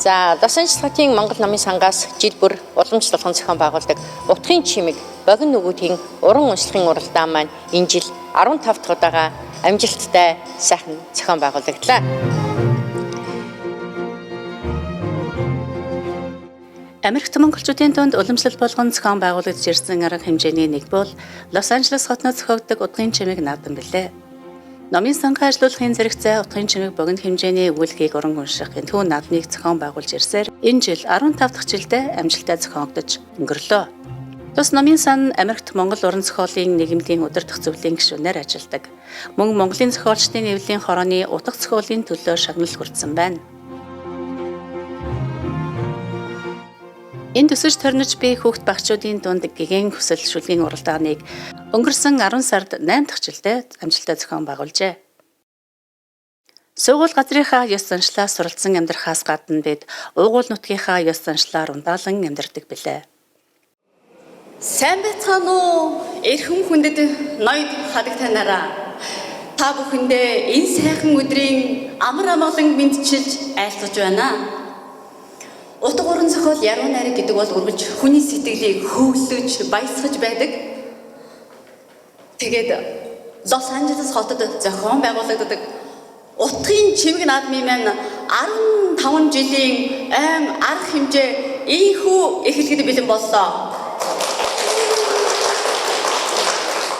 За, Лос Анжелес хотын Монгол намын сангаас жил бүр уламжлалхан зохион байгуулдаг Утгын чимэг богино нөгөөдхийн уран уншлагын уралдаан маань энэ жил 15 дахь удаага амжилттай сайхан зохион байгуулагдлаа. Америкт монголчуудын дунд уламжлал болгон зохион байгуулагдж ирсэн арга хэмжээний нэг бол Лос Анжелес хотноо зохиогддог Утгын чимэг наадам билээ. Номын сангаа ажилуулахын зэрэгцээ Утгын чимэг богино хэмжээний өгүүлгийг уран унших энэхүү наадмыг зохион байгуулж ирсээр энэ жил 15 дахь жилдээ амжилттай зохиогдож өнгөрлөө. Тус номын сан Америкт Монгол уран зохиолын нийгэмлийн удирдах зөвлөлийн гишүүнээр ажилладаг. Мөн Монголын зохиолчдын нийгмийн хорооны утга зохиолын төлөө шагнал хүртсэн байна. Энд өсөж төрнөж би хүүхд багчуудын дунд гэгэн хүсэл шүлгийн уралдааныг өнгөрсөн 10 сард 8 дахь жилдээ амжилттай зохион байгуулжээ. Сургууль газрынхаа ёс заншлаа суралцсан амьдрахаас гадна бид уугуул нутгийнхаа ёс заншлаар ундаалan амьдардаг билээ. Сайн байцгаана уу? Эрхэм хүндэт ноёд хадаг танаараа. Та бүхэндээ энэ сайхан өдрийн амар амгалан мэндчилж айлтгаж байна. Утга уран зохиол яруу найраг гэдэг бол үргэлж хүний сэтгэлийг хөглөж, баясгаж байдаг. Тэгээд Лос Анжелес хотод зохион байгуулагддаг Утгын чимэг наадмын маань 15 жилийн ойн арга хэмжээ ийхүү эхлэхэд бэлэн боллоо.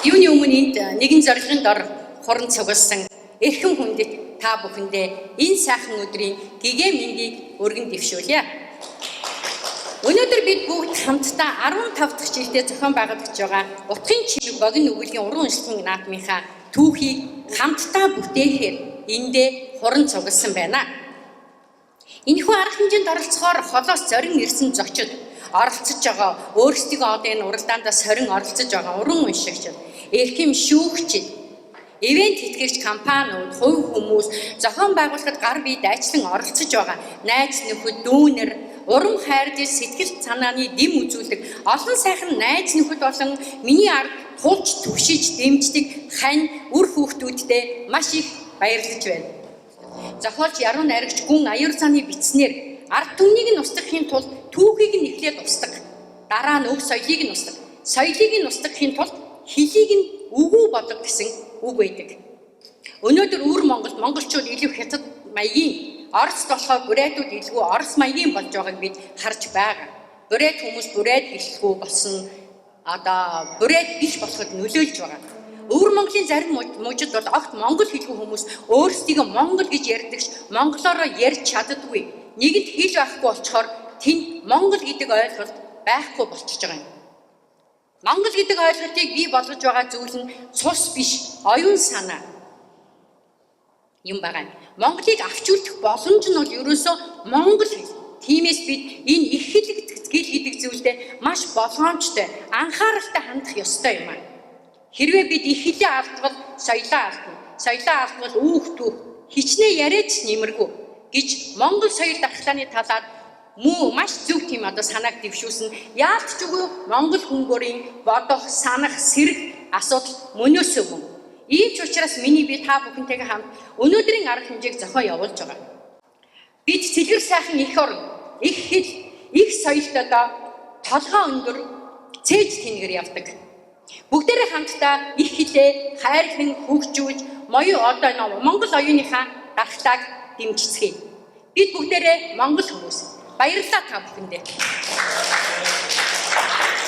Юуны өмнө энд нэгэн зорилгын дор хуран цугласан эрхэм хүндэт та бүхэндээ энэ сайхан өдрийн гэгээн мэндийг өргөн дэвшүүлье. Өнөөдөр бид бүгд хамтдаа 15 дахь жилдээ зохион байгуулагдаж байгаа Утгын чимэг богино өгүүлгийн уран уншлагын наадмынхаа түүхийг хамтдаа бүтээхээр эндээ хуран цугласан байна. Энэхүү арга хэмжээнд оролцохоор холоос зорин ирсэн зочид оролцож байгаа, өөрсдийгөө одоо энэ уралдаандаа сорин оролцож байгаа уран уншигчид, эрхэм шүүгчид, ивент тэтгэгч компаниуд, хувь хүмүүс, зохион байгуулахад гар бие дайчлан оролцож байгаа найз нөхөд, дүүнер, урам хайрлаж сэтгэл санааны дэм үзүүлдэг олон сайхан найз нөхөд болон миний ард тулж түгшиж дэмждэг хань үр хүүхдүүдтэй маш их баярлаж байна. Зохиолч яруу найрагч Гүн Аюур цааны бичснээр ард түмнийг нь устгахын тулд түүхийг нь эхлээд устгах, дараа нь өв соёлыг нь устгах, соёлыг нь устгахын тулд хөлийг нь үгүй болго гэсэн үг байдаг. Өнөөдөр өвөр Монголд монголчууд илүү хятад маягийн, Оросд болохоор бурайдууд илүү Орос маягийн болж байгааг бид харж байгаа. Бурайд хүмүүс бурайд гэлгүй болсон, одоо бурайд биш болоход нөлөөлж байгаа. Өвөр Монголын зарим мужид бол огт монгол хэлгүй хүмүүс өөрсдийгөө монгол гэж ярьдагч монголоороо ярьж чаддаггүй. Нэгэнт хэл байхгүй болчоор тэнд монгол гэдэг ойлголт байхгүй болчихж байгаа юм. Монгол гэдэг ойлголтыг бий болгож байгаа зүйл нь цус биш, оюун санаа юм байгаа юм. Монголыг авч үлдэх боломж нь бол ерөөсөө монгол хэл. Тиймээс бид энэ их хэл гэдэг зүйлдээ маш болгоомжтой, анхааралтай хандах ёстой юм аа. Хэрвээ бид их хэлээ алдвал соёлоо алдна. Соёлоо алдвал үүх түүх хичнээн яриач нэмэргүй гэж Монгол соёл дархлааны талаар муу маш зөв тийм одоо санааг дэвшүүлсэн. Яалт ч үгүй Монгол хөнгөрийн бодох, санах, сэрэх асуудал мөнөөсөө мөн. Ийм ч учраас миний би та бүхэнтэйгээ хамт өнөөдрийн арга хэмжээг зохион явуулж байгаа. Бид цэлгэр сайхан эх орон, их хэл, их соёлт одоо толгой өндөр цээж тэнгэр явдаг. Бүгдээрээ хамтдаа их хэлээ хайрлан хөгжүүлж моёо одоо Монгол оюуныхаа дархлааг дэмжицгээе. Бид бүгдээрээ монгол хүмүүс. Баярлалаа та бүхэндээ.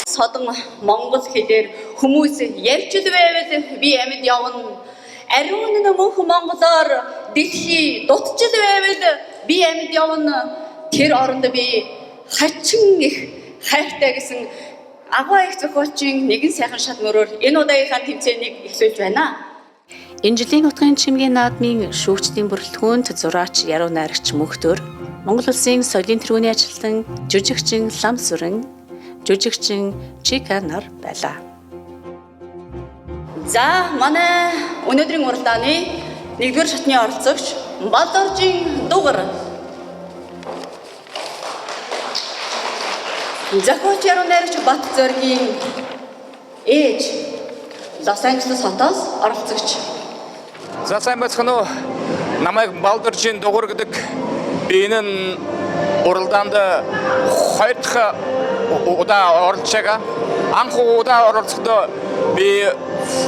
Содон монгол хэлээр хүмүүс ярьж л байвал би амьд явна. Ариун нь мөнх монголоор дэлхий дутж л байвал би амьд явна. Тэр оронд би хачин их хайртай гэсэн агуу их зохиолчийн нэгэн сайхан шат мөрөөр энэ удаагийнхаа тэмцээнийг эхлүүлж байна. Энэ жилийн Утгын чимгийн наадмын шүүгчдийн бүрэлдэхүүнд зураач яруу найрагч Мөнхтөр, Монгол Улсын соёлын тэргүүний ажилтан жүжигчин Лам Сүрэн, жүжигчин Чика нар байлаа. За, манай өнөөдрийн уралдааны нэгдүгээр шатны оролцогч Балдоржийн Дугар. Зохиолч яруу найрагч Бат Зоригийн ээж Лос Анжелес хотоос оролцогч. За, сайн байцгаана уу? Намайг Балдоржийн Дугар гэдэг. Би энэ нь Уралдаанд хоёр дахь удаа оролцож байгаа. Анх удаа оролцохдоо би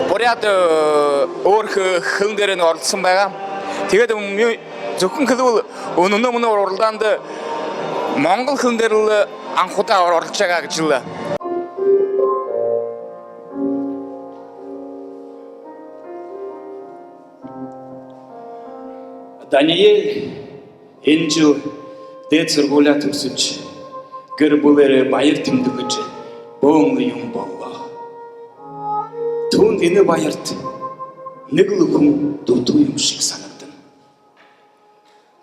Бурят өөр хөлн дээр нь оролцсон байгаа. Тэгээд зөвхөн хэлбэл өнөө мөнөө уралдаанд Монгол хөлн дээр л анх удаа оролцож байгаа гэж л. Даниэль энэ жил дээд сургуулиа төгсөж гэр бүлээрээ баяр тэмдэглэж бөөн юм боллоо. Түүнд энэ баярт нэг л хүн дутуу юм шиг санагдана.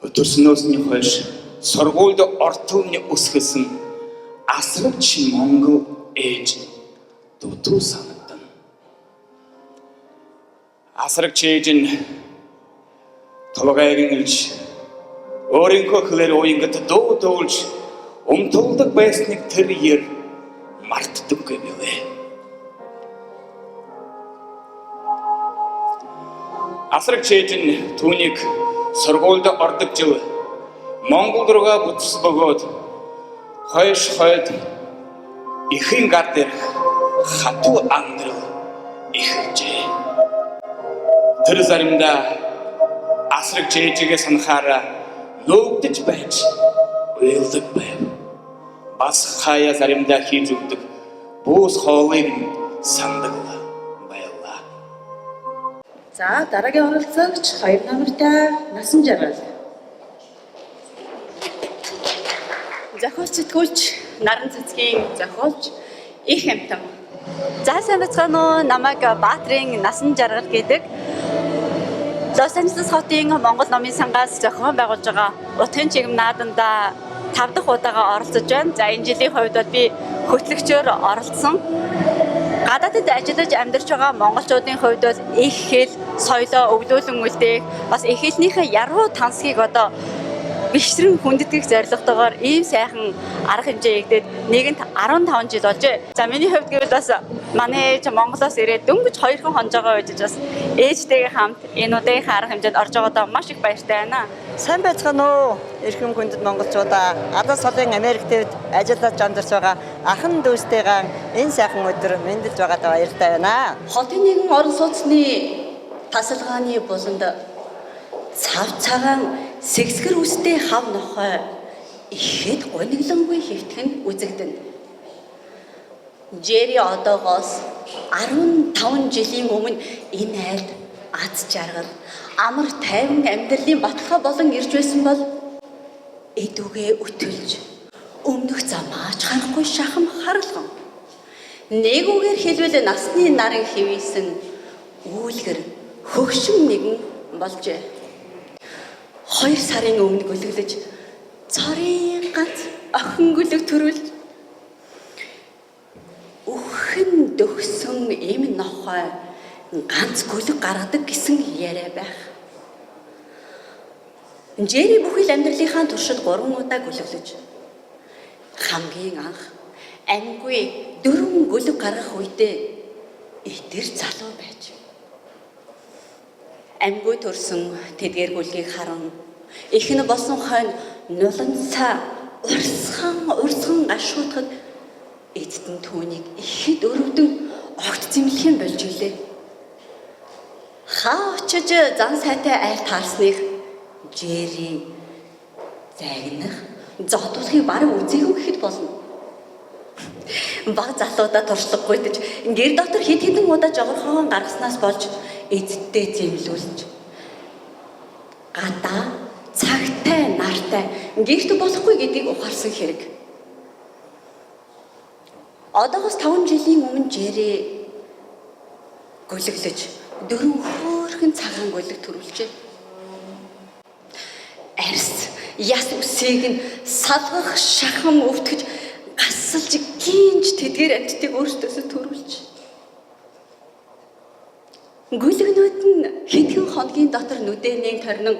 Өдөрснөөс нь хойш сургуульд ортолны өсгөсөн асрагч Монгол ээж дутуу санагдана. Асрагч ээж нь толгойг илж өөрийнхөө хөлөөр уянгад дуу дуулж умтуулдаг байсныг тэр ер мартдаггүй билээ. Асрагч ээж нь түүнийг сургуульд ордог жил Монгол руугаа бүтс бөгөөд хойш хойд эхэн гар дээрх хатуу амьдрал эхэлжээ. Тэр заримдаа асрагч ээжигээ санахаараа нөөгдөж байж уйлдаг байв. Бас хаяа заримдаа хийж өгдөг бүүс хоолыг нь сандаг байлаа. За, дараагийн оролцогч 2 номертой Насан Жаргал. Зохиолч сэтгүүлч Наран цэцгийн зохиолч их амтан. За, сайн байцгаана уу? Намайг Баатрын Насан Жаргал гэдэг. Лос Анжелес хотын Монгол номын сангаас зохион байгуулж байгаа Утгын чигэм наадамдаа 5 дахь удаага оролцож байна. За, энэ жилийн хувьд бол би хөтлөгчөөр оролцсон. Гадаадд ажиллаж амьдарч байгаа монголчуудын хувьд бол их хэл, соёлоо өвлөөлөн үлдээх, бас их хэлнийхээ яруу тансгийг одоо бишрэн хүндэтгэх зорилготойгоор ийм сайхан арга хэмжээ эгдээд нэгэнт 15 жил болжээ. За, миний хувьд гэвэл бас манай ээж Монголоос ирээд дөнгөж 2хан хонжоогоо байж бас ээжтэйгээ хамт энэ удаагийнхаа арга хэмжээнд орж байгаадаа маш их баяртай байна. Сайн байцгаана уу? Эрхэм хүндэт монголчуудаа, Алас холын Америк төвд ажиллаж амьдарч байгаа ахан дүүстэйгээ энэ сайхан өдөр мэндэлж байгаадаа баяртай байна. Хотын нэгэн орон сууцны тасалгааны буланд цав цагаан сэгсгэр үстэй хав нохой ихэд гуниглангүй хэвтэх нь үзэгдэнэ. Джерри одоогоос 15 жилийн өмнө энэ айлд аз жаргал, амар тайван амьдралын баталгаа болон ирж байсан бол эд үгээ өтөлж өмнөх замаач харахгүй шахам харалган. Нэг үгээр хэлбэл насны наран хэвийсэн үүлгэр хөгшин нэгэн болжээ. 2 сарын өмнө гөлөглөж цорын ганц охин гөлөг төрүүлж үхэн дөхсөн эм нохой ганц гөлөг гаргадаг гэсэн яриа байх. Джерри бүхэл амьдралынхаа туршид 3 удаа гөлөглөж хамгийн анх амьгүй 4 гөлөг гаргах үедээ итэр залуу байж амьгүй төрсөн тэдгээр гүлгийг харан их нь болсон хойно нулимсаа урсган гашуудахад эцэд нь түүнийг ихэд өрөвдөн огт зэмлэх юм болж билээ. Хаа очиж зан сайтай айл таарсных Джерри загнах зодуулахыг бараг үзээгүй гэхэд болно. Баг залуудаа туршлагагүйдэж гэр дотор хэд хэдэн удаа жогорхоогон гаргаснаас болж эцэддээ зэмлүүлж гадаа цагтай нартай гэрт болохгүй гэдгийг ухаарсан хэрэг. Одоогоос 5 жилийн өмнө Джерри гөлөглөж 4 хөөрхөн цагаан гөлөг төрүүлжээ. Арьс яс үсийг нь салгах шахам өвтгөж гасалж гинж тэдгээр амьтдыг өөрсдөөсөө төрүүлж. Гөлөгнүүд нь хэдхэн хоногийн дотор нүдэнийн торнон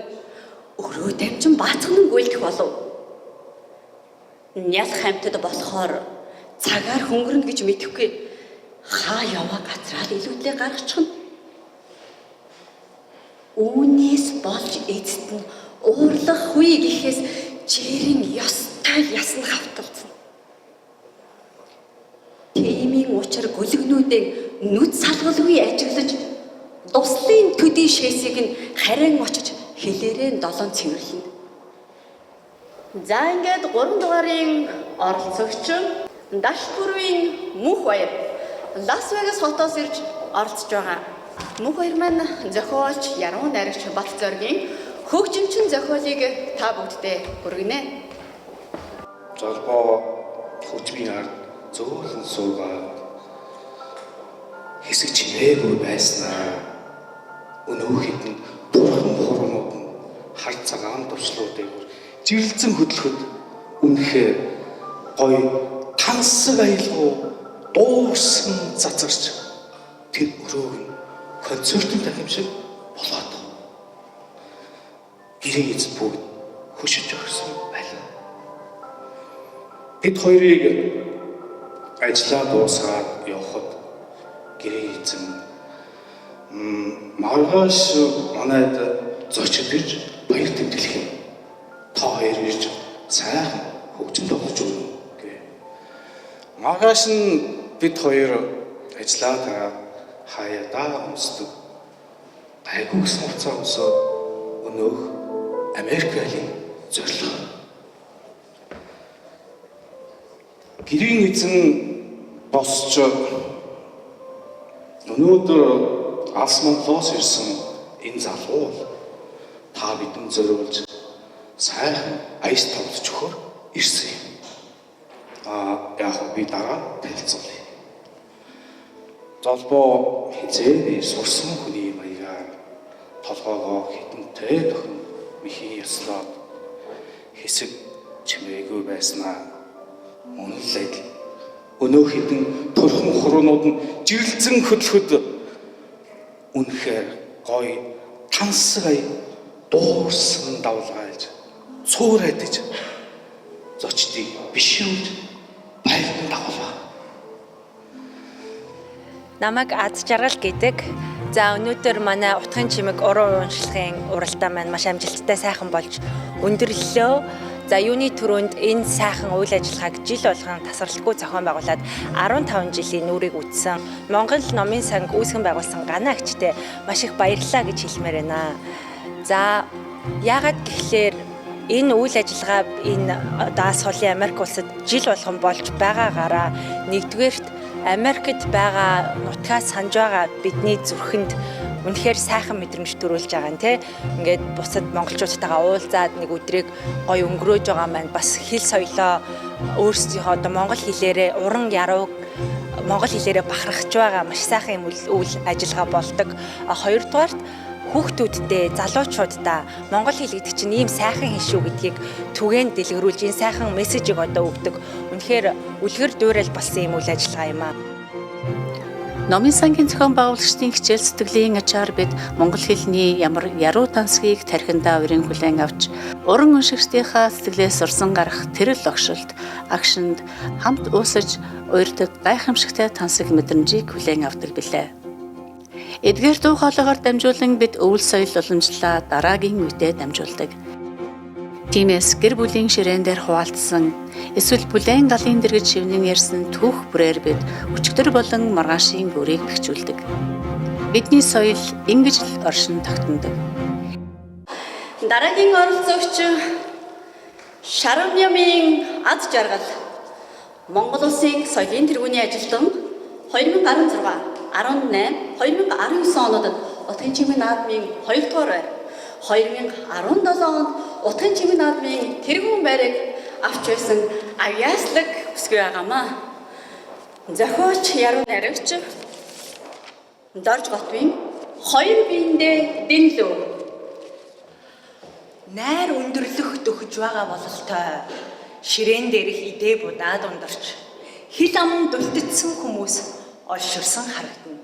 өрөө дамжин баацхан гүйлдэх болов. Нялх амьтад болохоор цагаар хөнгөрнө гэж мэдэхгүй хаа яваа газраа л илүүдлээ гаргачихна. Үүнээс болж эцэст нь уурлах үе гэхээс Жирийн ёстой ясн хавталцсан. Тиймийн учир гүлгнүүдийн нүд салгалгүй ажиглаж дуслын төдий шээсийг нь харин очиж хэлээрээ долоон цэвэрлэнэ. За ингээд 3 дугаарын оролцогч Дашпүрвийн Мөнх баяр Лас Вегас хотоос ирж оролцож байгаа. Мөнх баяр маань зохиолч Яруу найрагч Бат Зоригийн хөгжимчин зохиолыг та бүгддээ хүргэнэ. Золбоо хөгжмийн ард зөөлөн суугаад хэсэг чимээгүй байснаа өнөөх хэдэн бурхан хуруунууд нь хар цагаан товчлуудыг жирэлзэн хөдлөхөд үнэхээр гоё тансаг аялгау дуурсан цацарч тэр өрөөг нь концертын танхим шиг болоод гэрийн эзэн бүгд хөшөж өгсөн байлаа. Тэд хоёрыг ажлаа дуусгаад явхад гэрийн эзэн маргааш манайд зочид ирж баяр тэмдэглэх юм. Та хоёр ирж сайхан хөгжим тоглож өгнө гэв. Маргааш нь бид хоёр ажлаа тараад хаяадаа өмсдөг. Гайгүй гэсэн хуцаа өмсөөд өнөөх Америк айлын зорилго. Гэрийн эзэн босч өнөөдөр Алс Монголоос ирсэн энэ залуу бол та бидэнд зориулж сайхан аяс тоглож өгөхөөр ирсэн юм. Аа яг би дараа танилцуулъя. Золбоо хизээний сурсан хүний маягаар толгоогоо хитэнтэй дохин мэхий яслаад хэсэг чимээгүй байснаа мөн л адил өнөө хідэн төрхөн хуруунууд нь жирэлзэн хөдлөхөд үнэхээр гоё тансаг ая дуурсан давлгаалж цуурайдаж зочдыг бишүүлж байлдан дагуулва. Намайг Аз Жаргал гэдэг. За өнөөдөр манай утгын чимэг уран уушлагын уралдаан маань маш амжилттай сайхан болж өндөрлөлөө. За юуны түрүүнд энэ сайхан үйл ажиллагааг жил болгон тасралтгүй зохион байгуулад 15 жилийн нүрийг үтсэн Монгол номын санг үүсгэн байгуулсан Гана агчтай маш их баярлалаа гэж хэлмээр байна. За яагаад гэхлээр энэ үйл ажиллагаа энэ одоо Ас холын Америк улсад жил болгон болж байгаагаараа нэгдүгээрт Америкт байгаа нутгаас санаж байгаа бидний зүрхэнд үнэхээр сайхан мэдрэмж төрүүлж байгаа нь те. Ингээд бусад монголчуудтайгаа уулзаад нэг өдрийг гоё өнгөрөөж байгаа маань бас хэл соёлоо өөрсдийнхөө одоо монгол хэлээрээ уран яруу монгол хэлээрээ бахархаж байгаа маш сайхан юм үйл ажиллагаа болдог. Хоёрдугаарт хүүхдүүддээ залуучуудаа монгол хэл гэдэг чинь ийм сайхан хэл шүү гэдгийг түгээн дэлгэрүүлж энэ сайхан мессежийг одоо өгдөг. Үнэхээр үлгэр дуурайл болсон юм үйл ажиллагаа юм аа. Номын сангийн зохион байгуулагчдын хичээл зүтгэлийн ачаар бид монгол хэлний ямар яруу тансгийг тархиндаа урийн хүлээн авч уран уншигчдийнхаа сэтгэлээс сурсан гарах тэрэл огшилт агшинд хамт уусаж уурдаг гайхамшигтай тансаг мэдрэмжийг хүлээн авдаг билээ. Эдгээр дуу хоолойгоор дамжуулан бид өвөл соёл уламжлалаа дараагийн үедээ дамжуулдаг. Тиймээс гэр бүлийн ширээн дээр хуваалцсан эсвэл бүлээн галын дэргэд шивнэн ярьсан түүх бүрээр бид өчигдөр болон маргаашийн бүрийг бэхжүүлдэг. Бидний соёл ингэж л оршин тогтнодог. Дараагийн оролцогч Шаравнямын Аз Жаргал Монгол Улсын соёлын тэргүүний ажилтан 2016, 18, 2019 оноод Утгын чимэг наадмын 2 дугаар байр, 2017 онд Утгын чимэг наадмын тэргүүн байрыг авч байсан авьяаслаг бүсгүй байгаамаа. Зохиолч яруу найрагч Дорж Готвын хоёр биендээ дэнлүү. Найр өндөрлөх дөхөж байгаа бололтой ширээн дээрх идэ будаад ундарч хил ам дултдсан хүмүүс олширсан харагдана.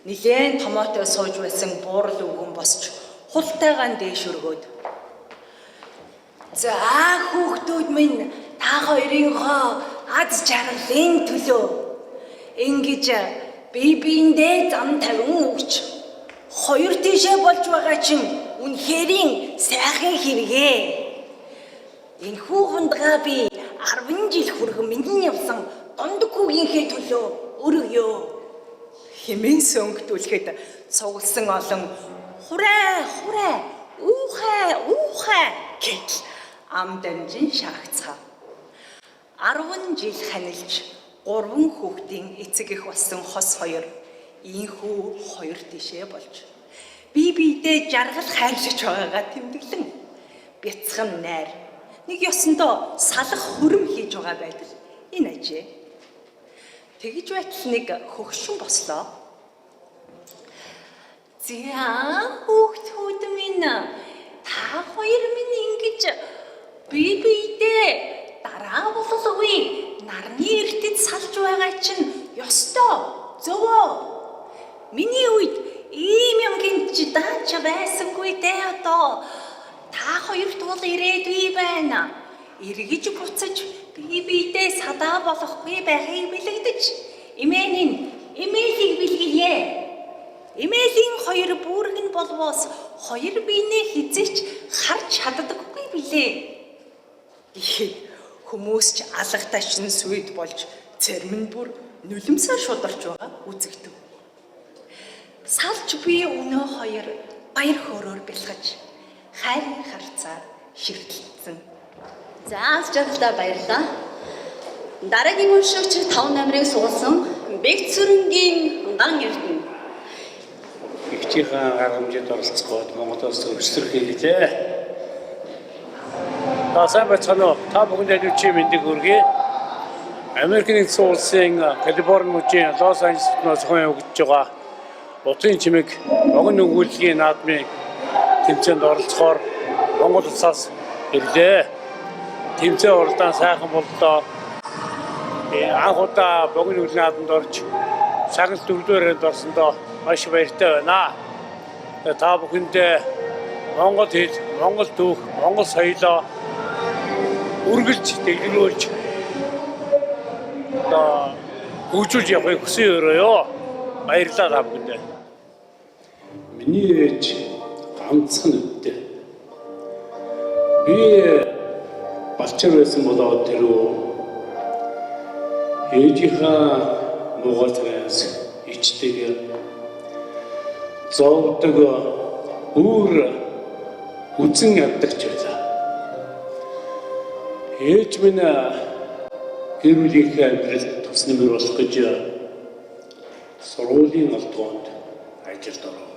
Нилээн томоотой сууж байсан буурал өвгөн босч хултайгаан дээш өргөөд за хүүхдүүд минь та хоёрынхоо аз жаргалын төлөө ингэж бие биендээ зам тавин өгч хоёр тийшээ болж байгаа чинь үнэхэрийн сайхан хэрэгээ. Энэхүү хундгаа би 10 жил хүргэн минь явсан дунд хүүгийнхээ төлөө өргөё. Хэмээн сөнгөтүүлэхэд цугласан олон хурай хурай үүхай үүхай гэдэл ам дамжин шаагцгаав. 10 жил ханилж 3 хүүхдийн эцэг эх болсон хос хоёр ийхүү хоёр тишээ болж бие биедээ жаргал хайрлаж байгаагаа тэмдэглэн бяцхан найр нэг ёсондоо салах хөрөм хийж байгаа байдал энэ ажээ. Тэгж байтал нэг хөгшин бослоо. За хүүхдүүд минь та хоёр минь ингэж бие биедээ дараа бололгүй нарны эртэд салж байгаа чинь ёстой зөвөө. Миний үед ийм юм гинт чи даанч байсангүй дээ одоо. Та хоёрт бол ирээдүй байна. Эргэж буцаж бие биедээ садаа болохгүй байхыг бэлэгдэж эмээнийн эмээлийг бэлгэе. Эмээлийн хоёр бүрэг нь болвоос хоёр биенээ хизээч харж чаддаггүй билээ. Гэхэд хүмүүс ч алга тачин сүйд болж зарим нь бүр нулимсаа шударч байгаа үзэгдэв. Салж би өнөө хоёр баяр хөөрөөр бэлгэж хайрын харцаар ширтэлцэн. За аз жаргалтай баярлалаа. Дараагийн уншигч 5 номерыг суулсан Бэгцүрэнгийн ган эрдэнэ. Эгчийнхээ арга хэмжээнд оролцох гээд Монгол улс өрсөлдөх хийлээ. За сайн байцгаана уу? Та бүхэнд аливчийн мэндийг хүргэе. Америк нэгдсэн улсын Калифорни мужийн Лос Анжелес хотноос зохион явагдаж байгаа Утгын чимэг богино өгүүлгийн наадмын тэмцээнд оролцохоор Монгол улсаас ирлээ. Тэмцээн уралдаан сайхан боллоо. Анх удаа богино өгүүлгийн наадамд орж шагнал дөрөвдүгээр байранд орсондоо маш баяртай байна. Та бүхэндээ Монгол хэл, Монгол түүх, Монгол соёлоо үргэлж дэлгэрүүлж одоо хөгжүүлж явахыг хүсэн өрөөё. Баярлалаа та бүхэндээ. Миний ээж ганцхан өвдөө. Би балчар байсан болоод тэр ээжийнхаа муугар царайс ичдэг зовдөг өөр үзэн яддаг ч байлаа. Ээж минь гэр бүлийнхээ амьдрал тус нэмэр болох гэж сургуулийн олдгоонд ажилд оров.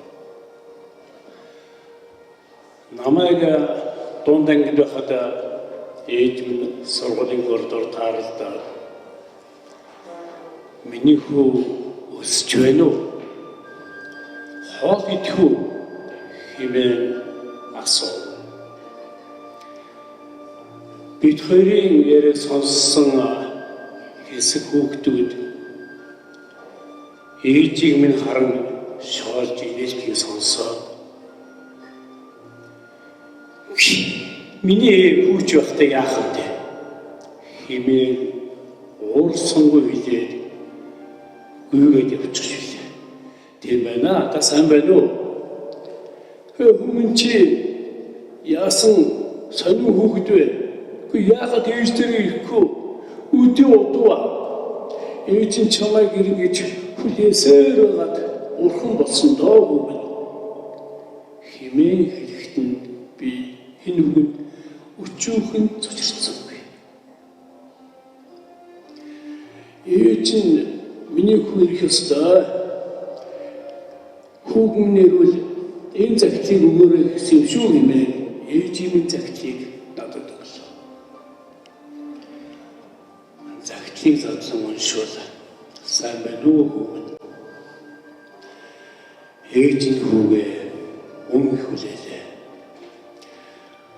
Намайг дунд ангид байхад ээж минь сургуулийн коридор тааралдаад миний хүү өсөж байна уу? Хоол идэх үү? Хэмээн асуув. Бид хоёрын яриаг сонссон хэсэг хүүхдүүд ээжийг минь харан шоолж инээлтийг сонсоод миний хүүч байхдаа яах вэ? Хэмээн уурсангүй хэлээд гүйгээд явчих шүлээ. Тийм байна. Та сайн байна уу? Хүмүүн чи яасан сонин хүүхэд вэ? Үгүй яагаад ээж дээр ирэхгүй? Үдээ удаа. Ээж нь чамайг ирнэ гэж хүлээсээр байгаад урхан болсон доо хүүгэн. Хэмээн хэлэхэд нь би энэ үгэнд өчүүхэн цочирсонгүй. Ээж нь миний хүү ирэх ёстой. Хүүгэн нэрвэл энэ загтлыг өгөөрэй гэсэн юм шүү хэмээн ээжийн минь загтлыг надад өглөө. Загтлыг задлан уншвал сайн байна уу хүүгэн. Ээж нь хүүгээ мөн их хүлээлээ.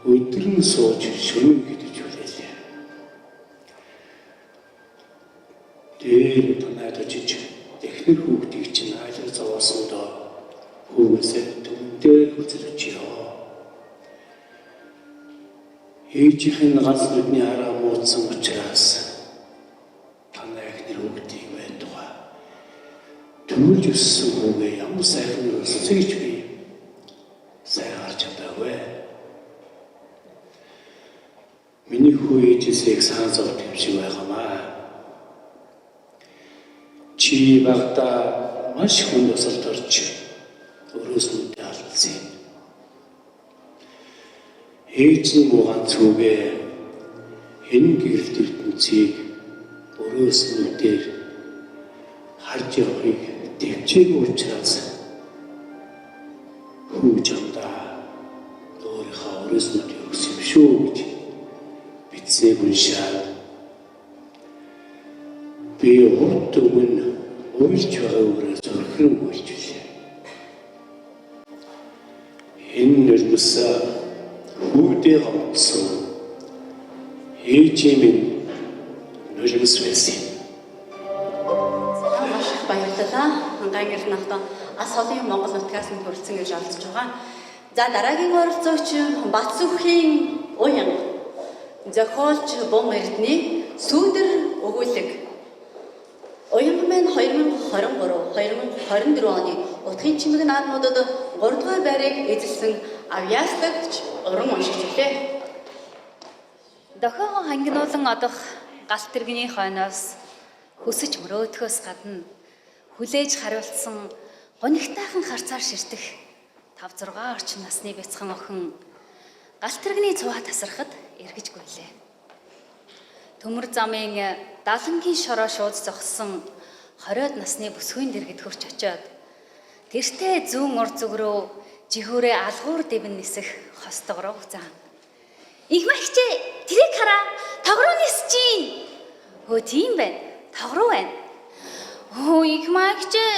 Өдөр нь сууж шөнө хэдэж хүлээлээ. Дээр танайд очиж эхнэр хүүхдийг чинь айлга зовоосон доо хүүгээсээ түндээ хүзэл өчөө. Ээжийнх нь ганц нүдний хараа муудсан учраас танай эхнэр хүүхдийг байтугай. Төрүүлж өссөн хүүгээ ямар сайхан өссөн гэж би сайн харж чадаагүй. Ээжээсээ санаа зовд юм шиг байгаамаа. Чи багада маш хүнд осолд орж өрөөс нүдээ алдсан юм. Ээж нь муу ганц үгээ энэ гэрэлт ертөнцийг өрөөс нүдээр харж явахыг төвчээгүй учраас хүү чамдаа өөрийнхөө өрөөс нүдийг өгсөн юм шүү гэж бичсээг уншаад би урд өмнө уйлж байгаа өрөөс өрхрөн уйлж билээ. Энэ нулимс хүүдээ гомдсон ээжийн минь нулимс байсан юм. За, маш их баярлалаа. Ангаан Эрдэнэ ас холын Монгол нутгаас нь хүрэлцэн ирж оролцож байгаа. За, дараагийн оролцогч Батсүхийн Уян зохиолч Бум Эрдэнэ сүүдэр өгүүлэг. Уян маань 2023, 2024 оны утгын чимэг наадмуудад 3 дугаар байрыг эзэлсэн авьяаслагч уран уншигч билээ. Дохиогоо хангинуулан одох галт тэрэгний хойноос хөсөж мөрөөдөхөөс гадна хүлээж хариултсан гунигтайхан харцаар ширтэх 5 6 орчим насны бяцхан охин галт тэрэгний цуваа тасархад эргэж гүйлээ. Төмөр замын далангийн шороо шууд зогссон 20-од насны бүсгүйн дэргэд хөрч очиод тэртээ зүүн ур зүг рүү жихүүрээ алгуур дэвэн нисэх хостог руу заан. Их махчээ тэрийг хараа тогруу нисэж чинь. Өө тийм байна. Тогруу байна. Өө их махчээ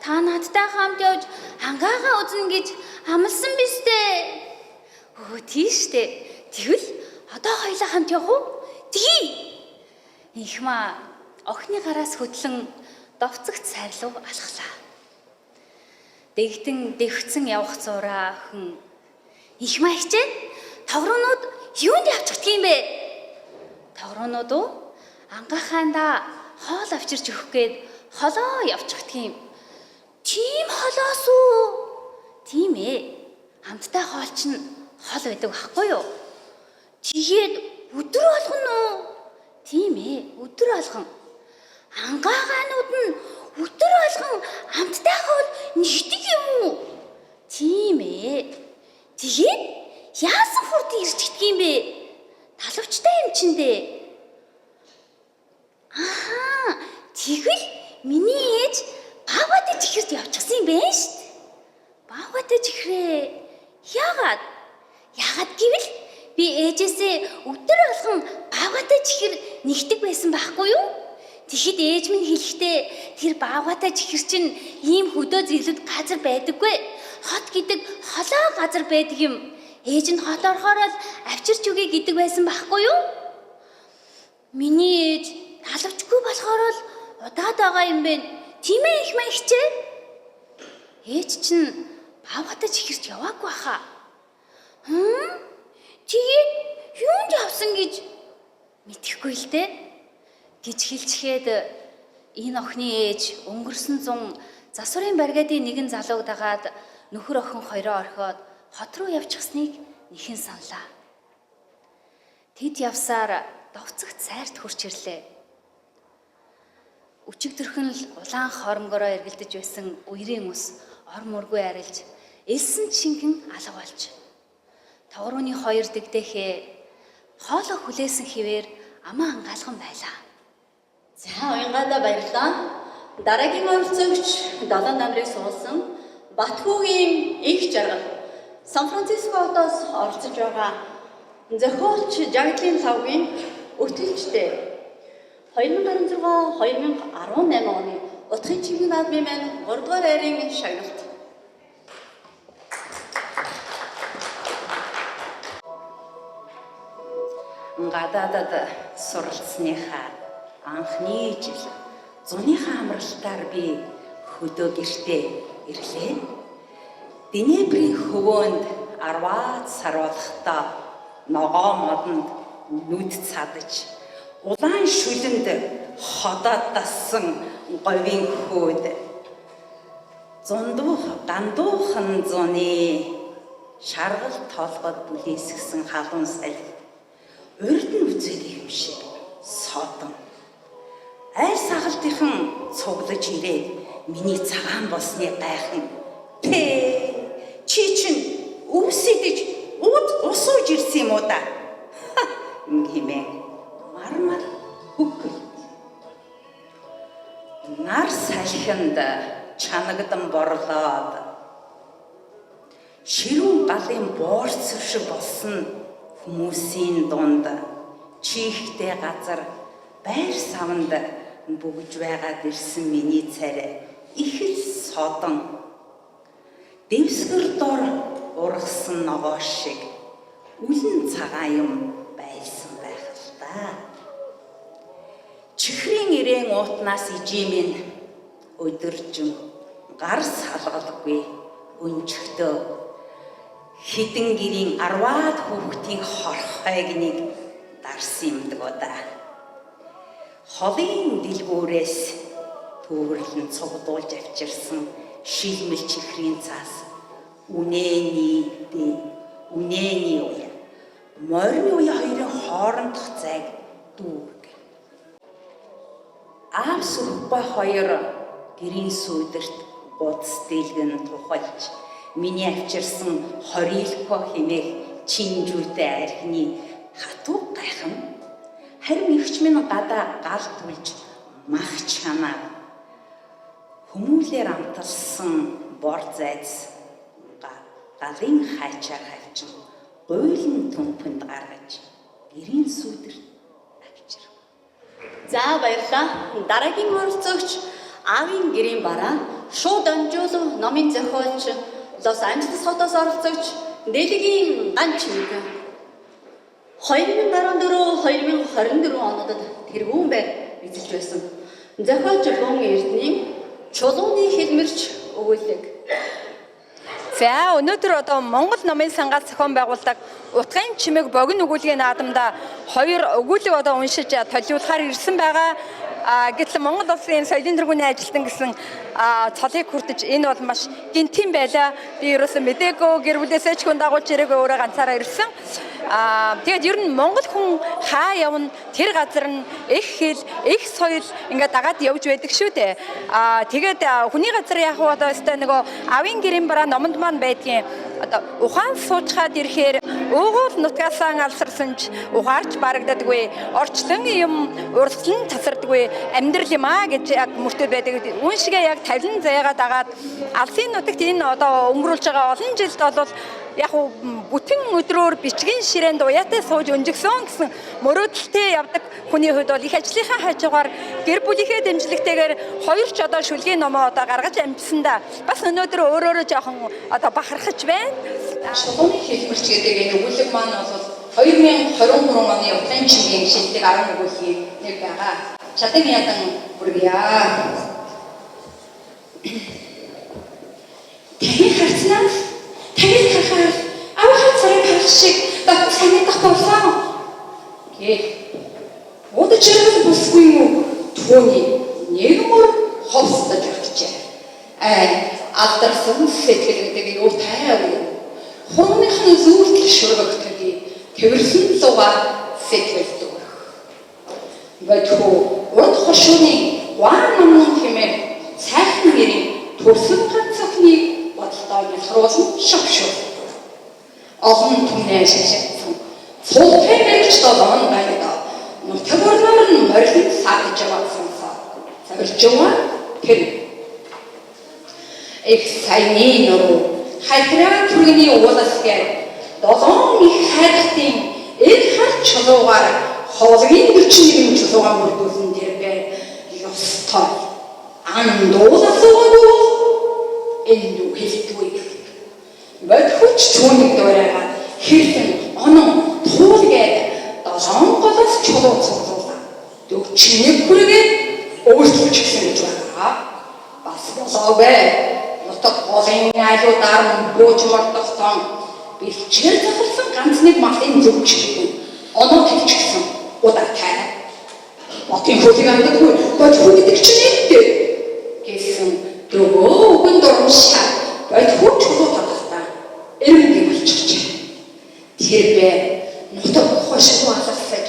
та надтай хамт явж хангаагаа үзнэ гэж амласан биз дээ. Өө тийш дээ. Тэгвэл одоо хоёлаа хамт явах уу? Тэгье. Их маа охины гараас хөдлөн довцогт сайрлуу алхлаа. Дэгдэн дэвхцэн явах зураа охин их махчээ тогруунууд юунд явчихдаг юм бэ? Тогруунууд уу? Ангаахаандаа хоол авчирч өгөх гээд холоо явчихдаг юм. Тийм холоос уу? Тийм ээ. Хамттай хоол чинь хол байдаг байхгүй юу? Тэгээд өдөр болгоно уу? Тийм ээ, өдөр болгон. Ангаагаанууд нь өдөр болгон амттай хоол нэгдэг юм уу? Тийм ээ. Тэгээд яасан хурд ирчихдэг юм бэ? Талавчтай юм чинь дээ. Ахаа, тэгвэл миний ээж баавгатай чихэрт явчихсан юм байна шүү дээ. Баавгатай чихрээ. Яагаад? Яагаад гэвэл би ээжээсээ өдөр болгон баавгатай чихэр нэгдэг байсан байхгүй юу? Тэгэхэд ээж минь хэлэхдээ тэр баавгатай чихэр чинь ийм хөдөө зэглэд газар байдаггүй. Хот гэдэг холоо газар байдаг юм. Ээж нь хот орохоор л авчирч өгье гэдэг байсан байхгүй юу? Миний ээж талавчгүй болохоор л удаад байгаа юм бэ. Тийм ээ их махичээ. Ээж чинь баавгатай чихэрч яваагүй хаа. Тэгээд юунд явсан гэж мэдэхгүй л дээ гэж хэлчихэд энэ охины ээж өнгөрсөн зун засварын бригадын нэгэн залууг дагаад нөхөр охин хоёроо орхиод хот руу явчихсныг нэхэн саналаа. Тэд явсаар довцогт сайрт хурч ирлээ. Өчигдөрхөн л улаан хормгороо эргэлдэж байсан үерийн ус ор мөргүй арилж элсэн шингэн алга болж тогрууны хоёр дэгдэхээ хоолой хүлээсэн хിവэр амаа ангаалган байлаа. За, уянгаадаа баярлалаа. Дараагийн оролцогч 7 намрыг суулсан Батхүүгийн их жаргал Сан Франциско хотоос оролцож байгаа зохиолч Жагдлын лавгийн өтөлжтэй 2026 2018 оны утгын чимэг наадмын маань 3 дугаар айрын шагналт. Гадаадад суралцсныхаа анхны жил зуныхаа амралтаар би хөдөө гэртээ ирлээ. Днеприйн хөвөөнд 10-аад сар болохдоо ногоо модонд нүд цадаж улаан шүлэнд ходоод дассан говийн хүүд зундуух гандуухан зуны шаргал толгод бүлээсгсэн халуун салхи Урд нь үзээд юм шиг содон. Аль сахалтынхан цуглаж ирээд миний цагаан болсны гайхан. Пэ чи чин өвсөдөж уд усууж ирсэн юм уу да? Хэмээн мармар хөгөл. Нар салхинд чанагдан борлоод ширүүн галын буурц шиг болсон хүмүүсийн дунд чихтэй газар байр савнд бүгж байгаад ирсэн миний царай их л содон. Дэвсгэр дор ургасан ногоо шиг үлэн цагаан юм байлсан байх л та. Чихрийн ирээн уутнаас ижимэн өдөржин гар салгалгүй өнчгтөө хідэн гэрийн 10-аад хүүхдийн хорхойг нэг дарсан юмдгоо да. Холын дэлгүүрээс төвөрлөн цугдуулж авчирсан шилмэл чихрийн цаас үнэний үнэний уя морины уя хоёрын хоорондох зайг дүүрг. Аав сүрхгүй хоёр гэрийн сүйдэрт гудас дэлгэн тухалж миний авчирсан хорилко хэмээх чинжүүтэй архины хатуу гайхан. Харин эгч минь гадаа гал түлж мах чанаа хүмүүлээр амталсан бор зайц галын хайчаар хавчин гуйлан төмпөнд гаргаж гэрийн сүйдэрт авчирв. За баярлалаа. Дараагийн оролцогч аавын гэрийн бараа шууд дамжуулав номын зохиолч Лос Анжелес хотоос оролцогч Дэлгийн ган чимэг 2014 2024 онуудад тэргүүн байр эзэлж байсан. Зохиолч Бон Эрдэнийн Чулууны хэлмэрч өгүүлэг. За өнөөдөр одоо Монгол номын сангаас зохион байгуулдаг Утгын чимэг богино өгүүлгийн наадамда хоёр өгүүлэг одоо уншиж толиулахаар ирсэн байгаа. Гэтэл Монгол улсын соёлын тэргүүний ажилтан гэсэн цолыг хүртэж энэ бол маш гинтийн байлаа. Би ерөөсөн мдээгүй, гэр бүлээсээ ч хүн дагуулж ирээгүй, өөрөө ганцаараа ирсэн. Тэгээд ер нь Монгол хүн хаа явна тэр газар нь их хэл, их соёл ингээд дагаад явж байдаг шүү дээ. Тэгээд хүний газар яг уу одоо өстой нөгөө авийн гэрийн бараа номонд маань байдгийн одоо ухаан суучхаад ирэхээр уугуул нутгаасаа алсарсан ч ухаарч барагддаггүй, орчлон юм урслан тасардаггүй амьдрал юм аа гэж яг мөртөө байдаг. Үүн шигээ яг тавилан заяагаа дагаад алсын нутагт энэ одоо өнгөрүүлж байгаа олон жилд бол яг бүтэн өдрөөр бичгийн ширээнд уяатай сууж өнжигсөн гэсэн мөрөөдөлтэй явдаг хүний хувьд бол их ажлынхаа хажуугаар гэр бүлийнхээ дэмжлэгтэйгээр хоёр ч одоо шүлгийн номоо одоо гаргаж амжсандаа бас өнөөдөр өөрөөрөө жоохон одоо бахархаж байна. Чулууны хэлмэрч гэдэг энэ өгүүлэг маань бол 2023 оны Утгын чимгийн шилдэг 10 өгүүлгийн нэг байгаа. Чадан ядан хүргье. Таны харцнаас таныг харахаар авахын царайг харах шиг дотн санагдах боллоо. Гээл. Уд жаргал бүсгүй юм уу? Түүний нэг мөр ховсдож авчээ. Алдарсан сэтгэл гэдэг юу тайв. Хууных нь зүртэл шүргэгтгий тэрсэн луга сэтгэл дүүрэх. Бодхоо урд хошууны гуан номнон хэмээх сайхан нэрийн төрсөн ганц охиныг бодолдоо нялхруулан шавшуул. Олон түмнээ шашигдсан. Цултай мэрэгч долоон гайд нутаг орноор нь морилон сарж яваад сонсоо. Зорж яваа тэр. Их саяны нуруу хайтраа түргэний уулас гээд долоон их хайрхтын эр хар чулуугаар ховлогийн 41 чулуугаа мөрдүүлсэн тэр бэ ёстой. Андуул асуугаагүй энэ юу хэлдэггүй. Бодхоч түүнийг дуурайгаад хэрлэн онон туул гээд долоон голоос чулуу цуглуулаа. 41 хүргээд өөрчлөж гисэн гэж байгаа. Бас болоогүй. Нутаг голын айлуудаар бууж мордогсон бэлчээр захалсан ганц нэг малын зөв чирэггүй. Оноо тавьчихсан удаатай. Ботын хөлийг андаггүй бодхоо гэдэг чинь энтэй гэсэн дөгөө үгэн дурамшаа бодхоо чулуу татахтаа эренгийн болчихжээ. Тэр бэ нутаг хошиггүй алгасаж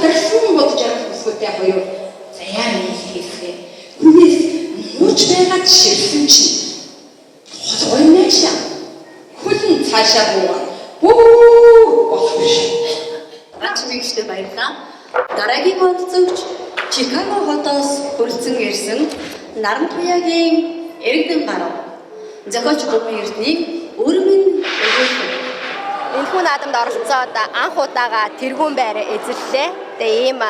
ядарсан бодож арга бүсгүйтэй хоёул заяа нийл хийлээ. Хүнээс мууч байгаад ширсэн чинь толгой наашаа хөлн цаашаа буугаад бүр болох биш. Гач мэгчтэй баярлалаа. Дараагийн оролцогч Чикаго хотоос хүрэлцэн ирсэн Нарантуягийн Эрэгдэн гарав. Зохиолч Гүмэн Эрдэнийн Өрмөн өгүүлбэр. Энэхүү наадамд оролцоод анх удаага тэргүүн байр эзэллээ. Тэгээ ийм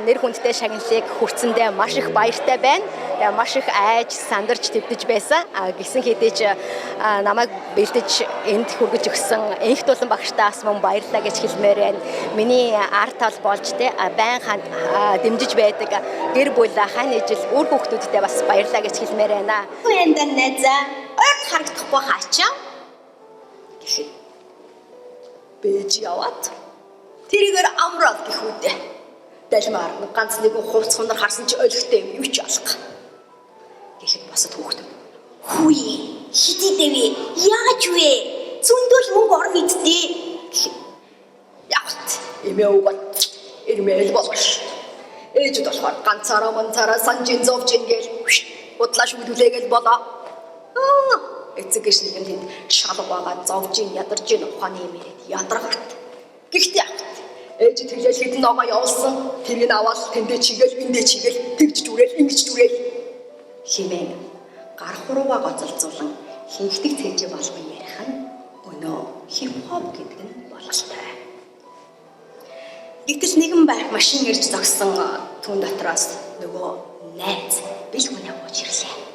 нэр хүндтэй шагналыг хүртсэндээ маш их баяртай байна. Тэгээ маш их айж, сандарч твдэж байсан. Гисэн хэдий ч намайг бэлдэж энд хүргэж өгсөн энх дулан багштаас мөн баярлалаа гэж хэлмээр байна. Миний ар тал болж те байн дэмжиж байдаг гэр бүл, хань ижил үр хүүхдүүдтэй бас баярлалаа гэж хэлмээр байна. Энд найзаа ойрт харагдахгүй хаачаа гэхэд бэж яваад тэрийгээр амраад гэх үдэ. Далмаар ганц нэгэн хувц хунар харсан чи олигтой юм юу ч алга. Гэхэд босод хүүхдүүд Хүүе, хэдий дэвэ, яаж вэ? Зөндөл мөнгө орно иддээ. Гэхэд явт эмээ угат ирмэл болгош. Ээжүүд болохоор ганцаараа манцаараа санжин зовжин гээл удлаа шүгдүүлээгээл болоо. Аа эцэг гиш нэгэн тэнд шалга байгаа зовжин ядарж ин ухааны юм яриад ядаргаат. Гэхдээ явт ээж тэглэл хэдэн ногоо явуулсан тэрийг аваад тэндээ чигээл эндээ чигээл тэгж зүрэл ингэж зүрэл химэн гар хурууга гоцолзуулан хинхдэг цээжээ болгон ярих нь өнөө хипхоп гэдэг нь бололтой. Гэтэл нэгэн байр машин ирж зогссон түн дотроос нөгөө найз бэл хүнээ бууж ирлээ.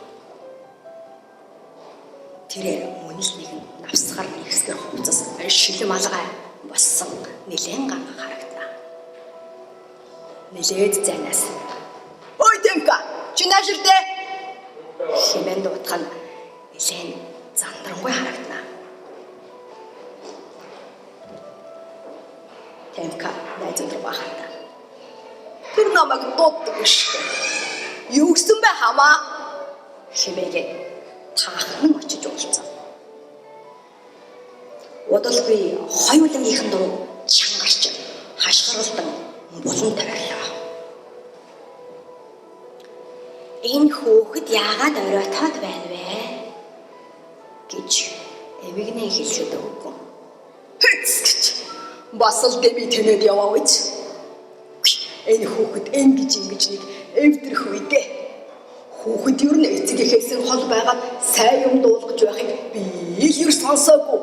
Тэрээр мөн л нэгэн навсгар нэгсгэр хувцас шилэм алгай болсон нэлээн ганга харагдлаа. Нэлээд зайнаас "Ой Тэмка, чи нааширдээ" хэмээн дуудах нь нэлээн зандрангуй харагданаа. Тэмка найзууд руу бахана. Тэр намайг дууддаг шүү дээ. Юу гэсэн бэ хамаа? Хэмээгээ таахан очиж уулзсан. Удалгүй хоёулангийнхан дуу чангарч хашгиралдан булан тавирлаа. Энэ хөөхд яагаад оройтоод байна вэ? Гэж эмигнээ хэлэхэд өгөхгүй. Хэц гэж бас л дэми тэнэд яваа үз. Энэ хүүхэд ингэж ингэж нэг эвдрэх үедээ хүүхэд ер нь эцэг эхээсээ хол байгаад сайн юм дуулгаж байхыг би л ер сонсоогүй.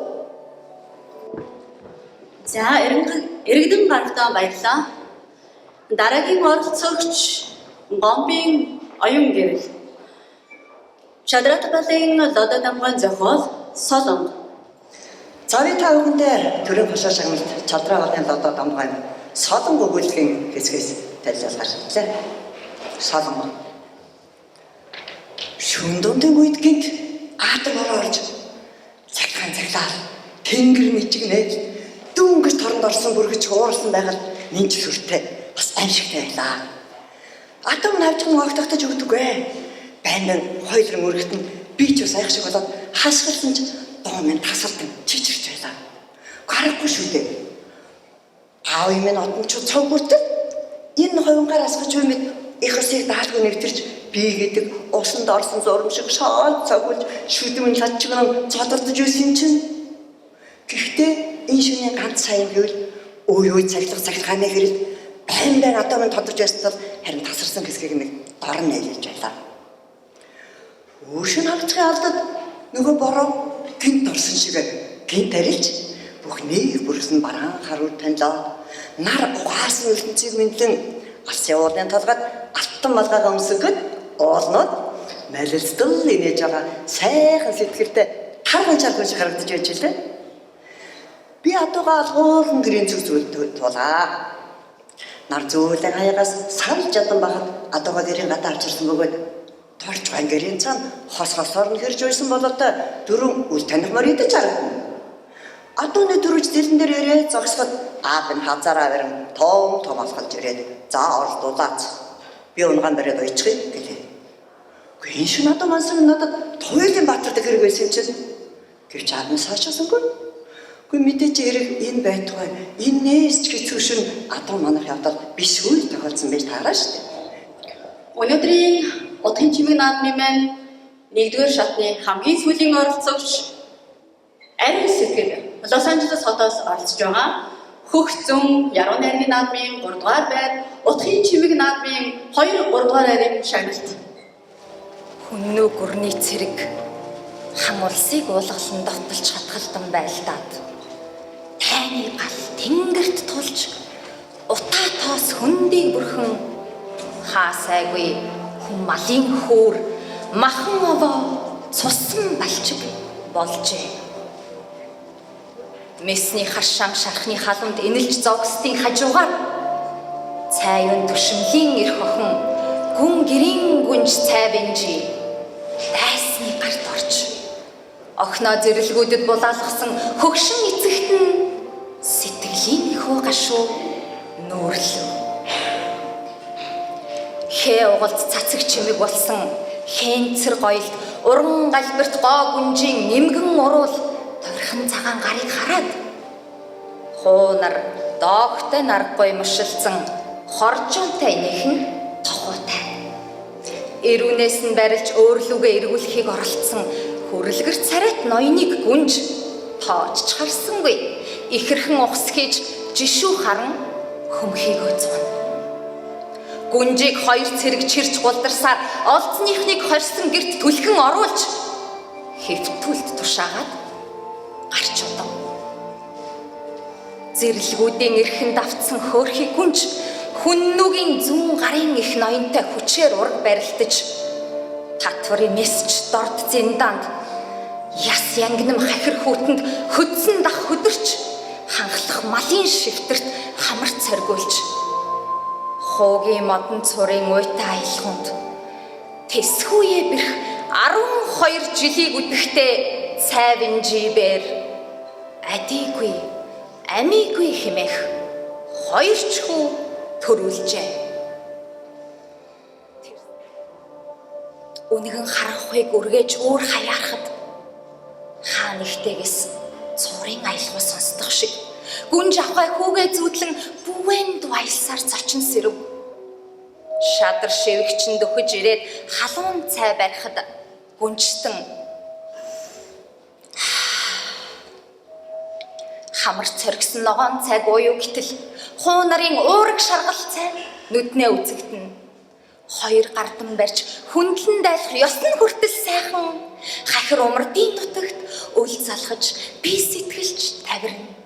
За Эрэгдэн гаравтаа баярлалаа. Дараагийн оролцогч Гомбын оюун гэрэл. Чадрат балын Лодо дамган зохиол Солонго. За би та бүхэндээ төрийн хошоо шагналт Чадраа балын Лодо дамган Солонго өгүүлгийн хэсгээс танилцуулгаар шийдлээ. Солонго. Шүн дундын үед гинт аатар бороо орж цагтхан цаглаа тэнгэр нэгнээд дүүнгэж торонд орсон бүргэж уурсан байгаад нинж сүртэй бас аимшигтай байлаа. Атом навчхан огтогтож өгдөггүй. Байн хоёулын өргөт нь би ч бас айх шиг болоод хашгирсан ч дуу минь тасардан чичирч байлаа. Гарахгүй шүү дээ. Аав минь одон ч цог хүртэл энэ хувингаар асгаж буй мэд их усыг даалгүй нэвтэрч би гэдэг усанд орсон зурм шиг шоол цогулж шүдмэн ладчигнан цодордож байсан чинь. Гэхдээ энэ шөнийн ганц сайн гэвэл өө юу цаглах цаглахааны хэрэг байн байн одоо минь тодорч байсан тул харин тасарсан хэсгийг нэг дорн нээлж байлаа. Өөр шин хагацхын алдад нөгөө бороо гинт орсон шиг гинт арилж бүхнийг бүрсэн бараан харуу танилаа. Нар угаасан ертөнцийг мэдлэн алсын уулын толгойд алтан малгайгаа өмсгөхөд уулнууд малилцдал инээж байгаа сайхан сэтгэлтэй тарган чарган шиг харагдаж байж билээ. Би адууга алгуулсан гэрийн зүг зүйл тулаа. Нар зөөлөн хаягаас сарж ядан байхад адууга гэрийн гадаа авчирсан бөгөөд торч ган гэрийн цаана хос хосоор нь хэрж байсан бололтой дөрөв үл таних мөр идэж харагдана. Адууны төрөж зэлэн дээр ирээд зогсоход аав нь хазаараа барин том том алхалж ирээд за оролдуулаац. Би унгаан бариад уйчихъя гэлээ. Үгүй энэ шин адуу мансан надад туйлын баатардаг хэрэг байсан юм чинь. Гэвч аав нь саашаасангүй. Гэхдээ мэдээж хэрэг энэ байтугай энээс ч хэцүү шин адуу манах явдал биш үйл тохиолдсон байж таараа шүү дээ. Өнөөдрийн утгын чимэг наадмын маань нэгдүгээр шатны хамгийн сүүлийн оролцогч ариун сэтгэл Лос Анжелес хотоос оролцож байгаа Хөх зүүн Яруу найргийн наадмын 3 дугаар байр, утгын чимэг наадмын 2 3 дугаар байрын шагналт. Хүннүү гүрний цэрэг хам улсыг уулгалан довтолж хатгалдан байлдаад тайны гал тэнгэрт тулж утаа тоос хөндийг бүрхэн хаа сайгүй хүн малын хөөр махан овоо цусан балчиг болжээ. Месний хашаан шархны халамд энэлж зогсдын хажуугаар цайван түшмлийн эрх охин гүн гэрийн гүнж цайванжи дайсны гарт орж охиноо зэрлгүүдэд булаалгасан хөгшин эцэгт нь сэтгэлийн хүү гашуу нүүрлэв. Хээ угалд цацаг чимэг болсон хэнцэр гоёлд уран галбирт гоо гүнжийн нэмгэн уруул тойрхон цагаан гарыг хараад хуунар доогтой наргүй мушилцсан хоржоонтой нэхэн тохуутай. Эрүүнээс нь барилж өөрлөгөө эргүүлэхийг оролцсон хөрлөгөр царайт ноёныг гүнж тоож харсангүй. Ихэрхэн ухс хийж жишүү харан хөмхийгөө зуна. Гүнжийг хоёр цэрэг чирч гулдарсаар олзныхныг хорьсон герт түлхэн оруулж хэвтүүлд тушаагаад гарч удав. Зэрлгүүдийн эрхэн давтсан хөөрхий гүнж хүннүгийн зүүн гарын их ноёнтой хүчээр ураг барилдаж татварын месж дорд зиндаанд яс янгинам хахир хүүтэнд хөдсөн дах хөдөрч ханхлах малын шивтэрт хамар цоргиулж хуугийн модон цурын уйтай аялхунд тэсхүүе бэрх 12 жилийг үдэхдээ цайван жибэр адигүй амигүй хэмээх хоёр ч хүү төрүүлжээ. Үнэгэн харанхуйг үргээж өөр хаяарахад хаа нэгтэйгээс цуурын аялгау сонсдох шиг гүнж авхай хүүгээ зүүдлэн бүвэн дуайлсаар зочин сэрэв. Шадар шивгчин дөхөж ирээд халуун цай барихад гүнжтэн хамар цоргисон ногоон цайг уюу гэтэл хуу нарын уураг шаргал цай нүднээ үзэгдэнэ. Хоёр гардан барьж хүндлэн дайлах ёс нь хүртэл сайхан хахир умардын нутагт үл залхаж би сэтгэлч тавирна.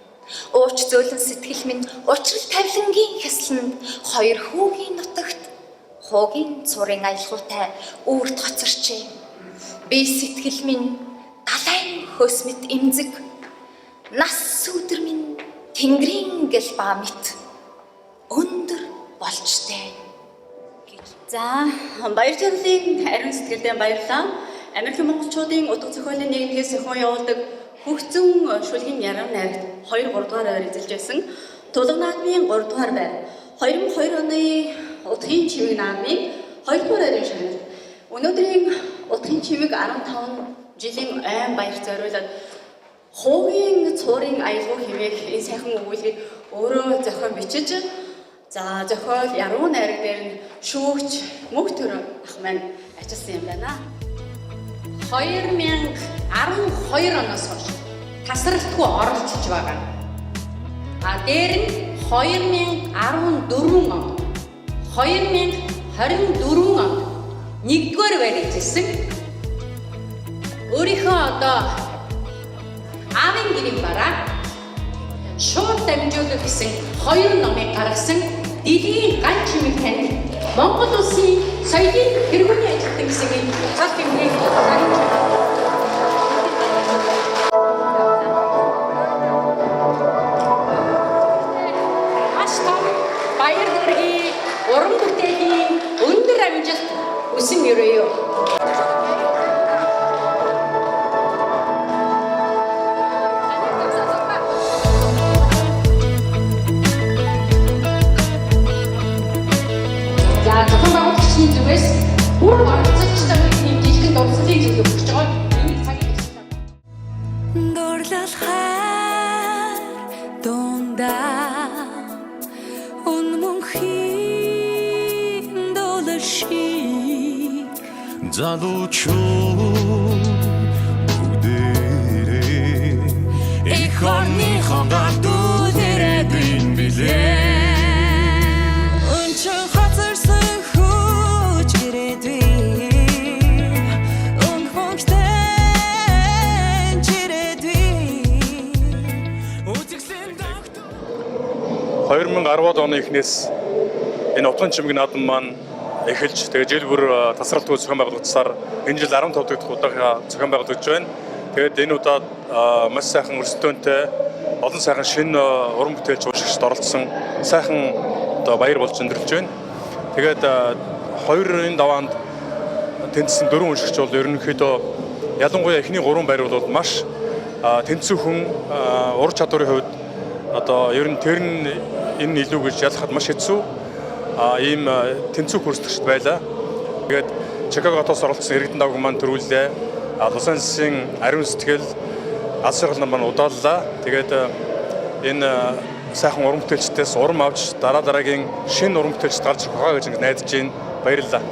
Ууч зөөлөн сэтгэл минь учрал тавилангийн хясланд хоёр хүүгийн нутагт хуугийн цурын аялгаутай үүрт хоцорчээ. Би сэтгэл минь далайн хөөс мэт эмзэг нас сүдэр минь тэнгэрийн гэлбаа мэт өндөр болжтэй. За, баяр жаргалын ариун сэтгэлдээ баярлалаа. Америкийн монголчуудын утга зохиолын нийгэмлэгээс зохион явуулдаг Хөгцөн шүлгийн яруу найрагт 2 3 дугаар байр эзэлж байсан. Тулга наадмын 3 дугаар байр. 2002 оны утгын чимэг наадмын 2 дугаар байрын шагналт. Өнөөдрийн утгын чимэг 15 жилийн айн баяр зориулаад хуугийн цуурын аялгау хэмээх энэ сайхан өгүүлгийг өөрөө зохион бичиж, за зохиол яруу найраг дээр нь шүүгч мөнх төрөө ах маань ажилласан юм байна. 2012 оноос хойш тасралтгүй оролцож байгаа. А дээр нь 2014 он, 2024 онд нэгдүгээр байр эзэлсэн. Өөрийнхөө одоо аавын гэрийн бараа шууд дамжуулах гэсэн хоёр номыг гаргасан дэлхийн ган чимэг танил Монгол улсын соёлын тэргүүний ажилтан гэсэн энэ цал тэмдгийг гаргаж байна. Маш том баяр хүргэе, уран бүтээлийн өндөр амжилт хүсэн өрөөе. За, зохион байгуулагчдын зүгээс бүр оролцогчдод ийм жижигхэн дурсгалын зөвлөгөө өгч байгаа. Энийг цагийн Дурлал хайр Дундаа үн мөнхийн дуулал шиг. Залуучууд бүгдээрээ эх орныхоо гадуу ирээдүйн билээ. Өнчин хоцорсон хүч ирээдүй, өнгө мөнгөтэй ирээдүй. Үзэсгэлэн 2010 оны эхнээс энэ Утгын чимэг наадам маань эхэлж, тэгээ жил бүр тасралтгүй зохион байгуулагдсаар энэ жил 15 дахь удаа зохион байгуулагдаж байна. Тэгээд энэ удаад маш сайхан өрсөлдөөнтэй, олон сайхан шинэ уран бүтээлч, уншигчид оролцсон сайхан одоо баяр болж өндөрлөж байна. Тэгээд хоёрын даваанд тэнцсэн дөрвөн уншигч бол ерөнхийдөө ялангуяа эхний гурван байр бол маш тэнцвэрхэн, ур чадварын хувьд одоо ер нь тэр нь энэ илүү гэж ялахад маш хэцүү ийм тэнцвэр хөрсөгчд байлаа. Тэгээд Чикаго хотоос оролцсон иргэдэн давг маань төрүүллээ. Лос Анжелесын ариун сэтгэл, алс шаргал маань удааллаа. Тэгээд энэ сайхан уран бүтээлчдээс урам авч дараа дараагийн шинэ уран бүтээлчд гарч ирэх байхаа гэж ингэж найдаж байна. Баярлалаа.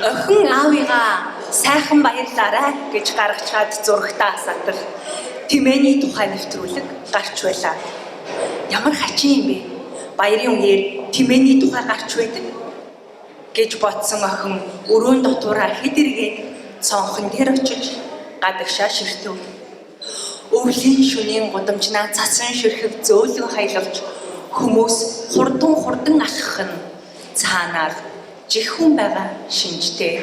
Охин аавыгаа сайхан баярлаарай гэж гаргачаад зурагтаа асаатал Тэмээний тухай нэвтрүүлэг гарч байлаа. Ямар хачин юм бэ? Баярын үеэр тэмээний тухай гарч байдаг гэж бодсон охин өрөөнд дотуураа хэд эргээд цонхон дээр очиж гадагшаа ширтэв. Өвлийн шөнийн гудамжнаа цасан ширхэг зөөлөн хаялавч хүмүүс хурдан хурдан алхах нь цаанаар жихүүн байгаа шинжтэй.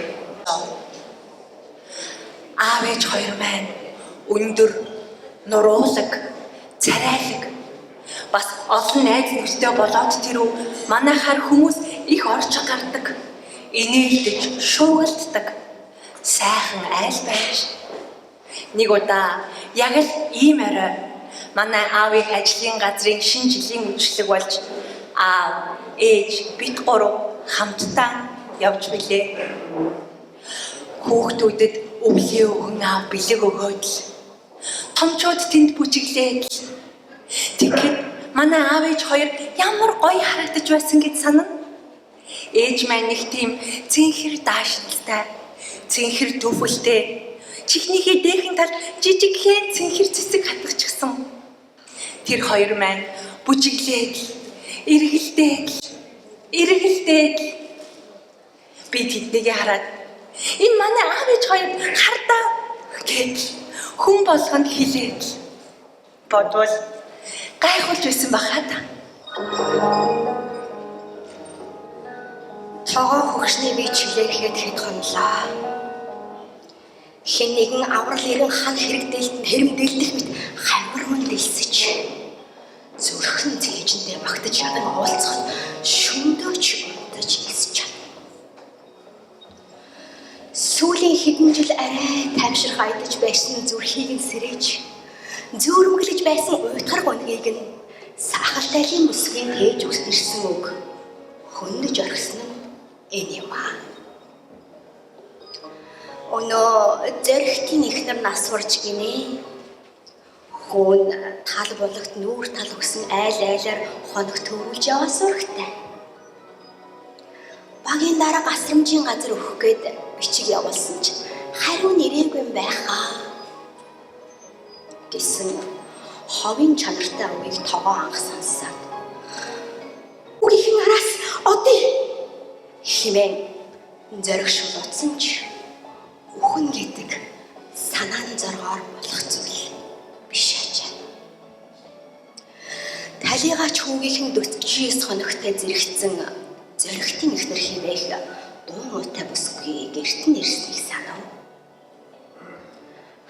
Аав ээж хоёр маань өндөр, нуруулаг, царайлаг, бас олон найз нөхдөд болоод тэрв манайхаар хүмүүс их орж гардаг, инээлдэж шуугилддаг сайхан айл байж. Нэг удаа яг л ийм орой манай аавын ажлын газрын шинэ жилийн үйлчлэг болж аав, ээж бид гурав хамтдаа явж билээ. Хүүхдүүдэд өвлийн өвгөн аав бэлэг өгөөд л томчууд тэнд бүжиглээд л тэгэхэд манай аав ээж хоёр ямар гоё харагдаж байсан гэж санана. Ээж маань нэг тийм цэнхэр даашинталтай, цэнхэр төвхөлтэй, чихнийхээ дээхэн талд жижигхэн цэнхэр цэцэг хатгачихсан. Тэр хоёр маань бүжиглээд л эргэлдээд л эргэлдээд л би тэднийг хараад энэ манай аав ээж хоёр хардаа гэж хүн болгонд хэлээд л бодвол гайхуулж байсан бахаа та. Тогоо хөгшний би чилээхэд хэд хонлоо. Хэн нэгэн аврал ирэн хан хэрэг дээлтэн хэрэмдэлдэх мэт хаврын дэлсэж зүрхэн цээжиндээ багтаж ядан уулзахад шүндөөч унтаж элсэж чадна. Сүүлийн хэдэн жил арай тайвширх айдаж байсан зүрхийг нь сэрэж зөөрөмглөж байсан уйтгар гонгийг нь сахалтайлын бүсгүй тээж өгс ирсэн үг хөндөж орхисон нь энэ юм аа. Өнөө зоригтын эхнэр нас урж гинэ. Хүн тал болгот нүүр тал өгсөн айл айлаар хоног төвлөж яваа сурагтай. Багийн дараа гасрамжийн газар өгөх гээд бичиг явуулсан ч хариу нэрээгүй юм байхаа гэсэн ховын чанартай үгийг тогоо анх сонсоод үгийнхэн араас одъё хэмээн зориг шулуутсан ч үхэн гэдэг санаан зоргоор болох зүйл биш ажээ. Талигаач хүүгийнхэн 49 хоногтой зэрэгцэн зоригтын эхнэр хэмээх дуу муутай бүсгүй гэрт нь ирснийг санав.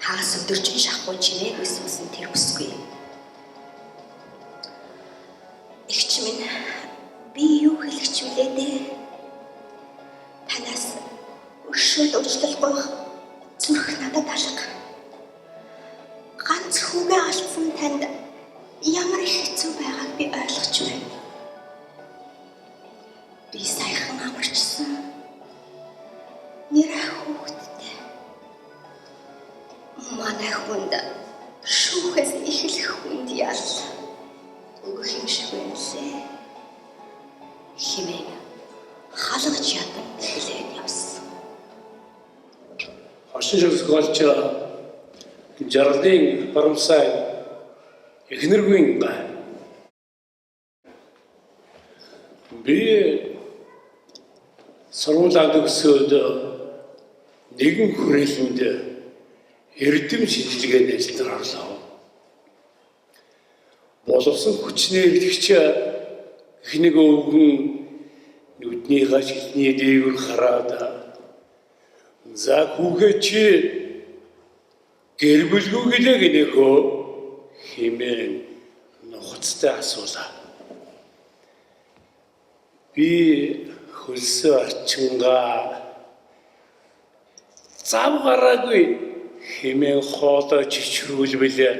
Хагас өдөржин шахахгүй чимээгүй суусан тэр бүсгүй. Эгч минь, би юу хэлэх ч билээ дээ. Танаас өршөөл уучлал гуйх зүрх надад алга. Ганц хүүгээ алдсан танд ямар их хэцүү байгааг би ойлгож байна. Би саяхан амарчсан. Нэр хүүхэдтэй. Манай хүнд шүүхээс эхлэх хүнд ял. өгөх юм шиг байна лээ. Химээн халгаж ядан хэлээд явсан. Орчин шүлэг жаргалын барамсай эхнэргүй гай. Би сургуулаа төгсөөд нэгэн хүрээлэнд эрдэм шинжилгээний ажилд орлоо. Боловсон хүчний итгэгч эхнийг өвгөн нүднийхээ шилний дээгүүр хараад за хүүгээ чи гэр бүлгүй гэлээ гинэхөө хэмээн нухацтай асуулаа. Би хөлсөө арчингаа зав гараагүй хэмээн хоолой чичрүүлбэлээ.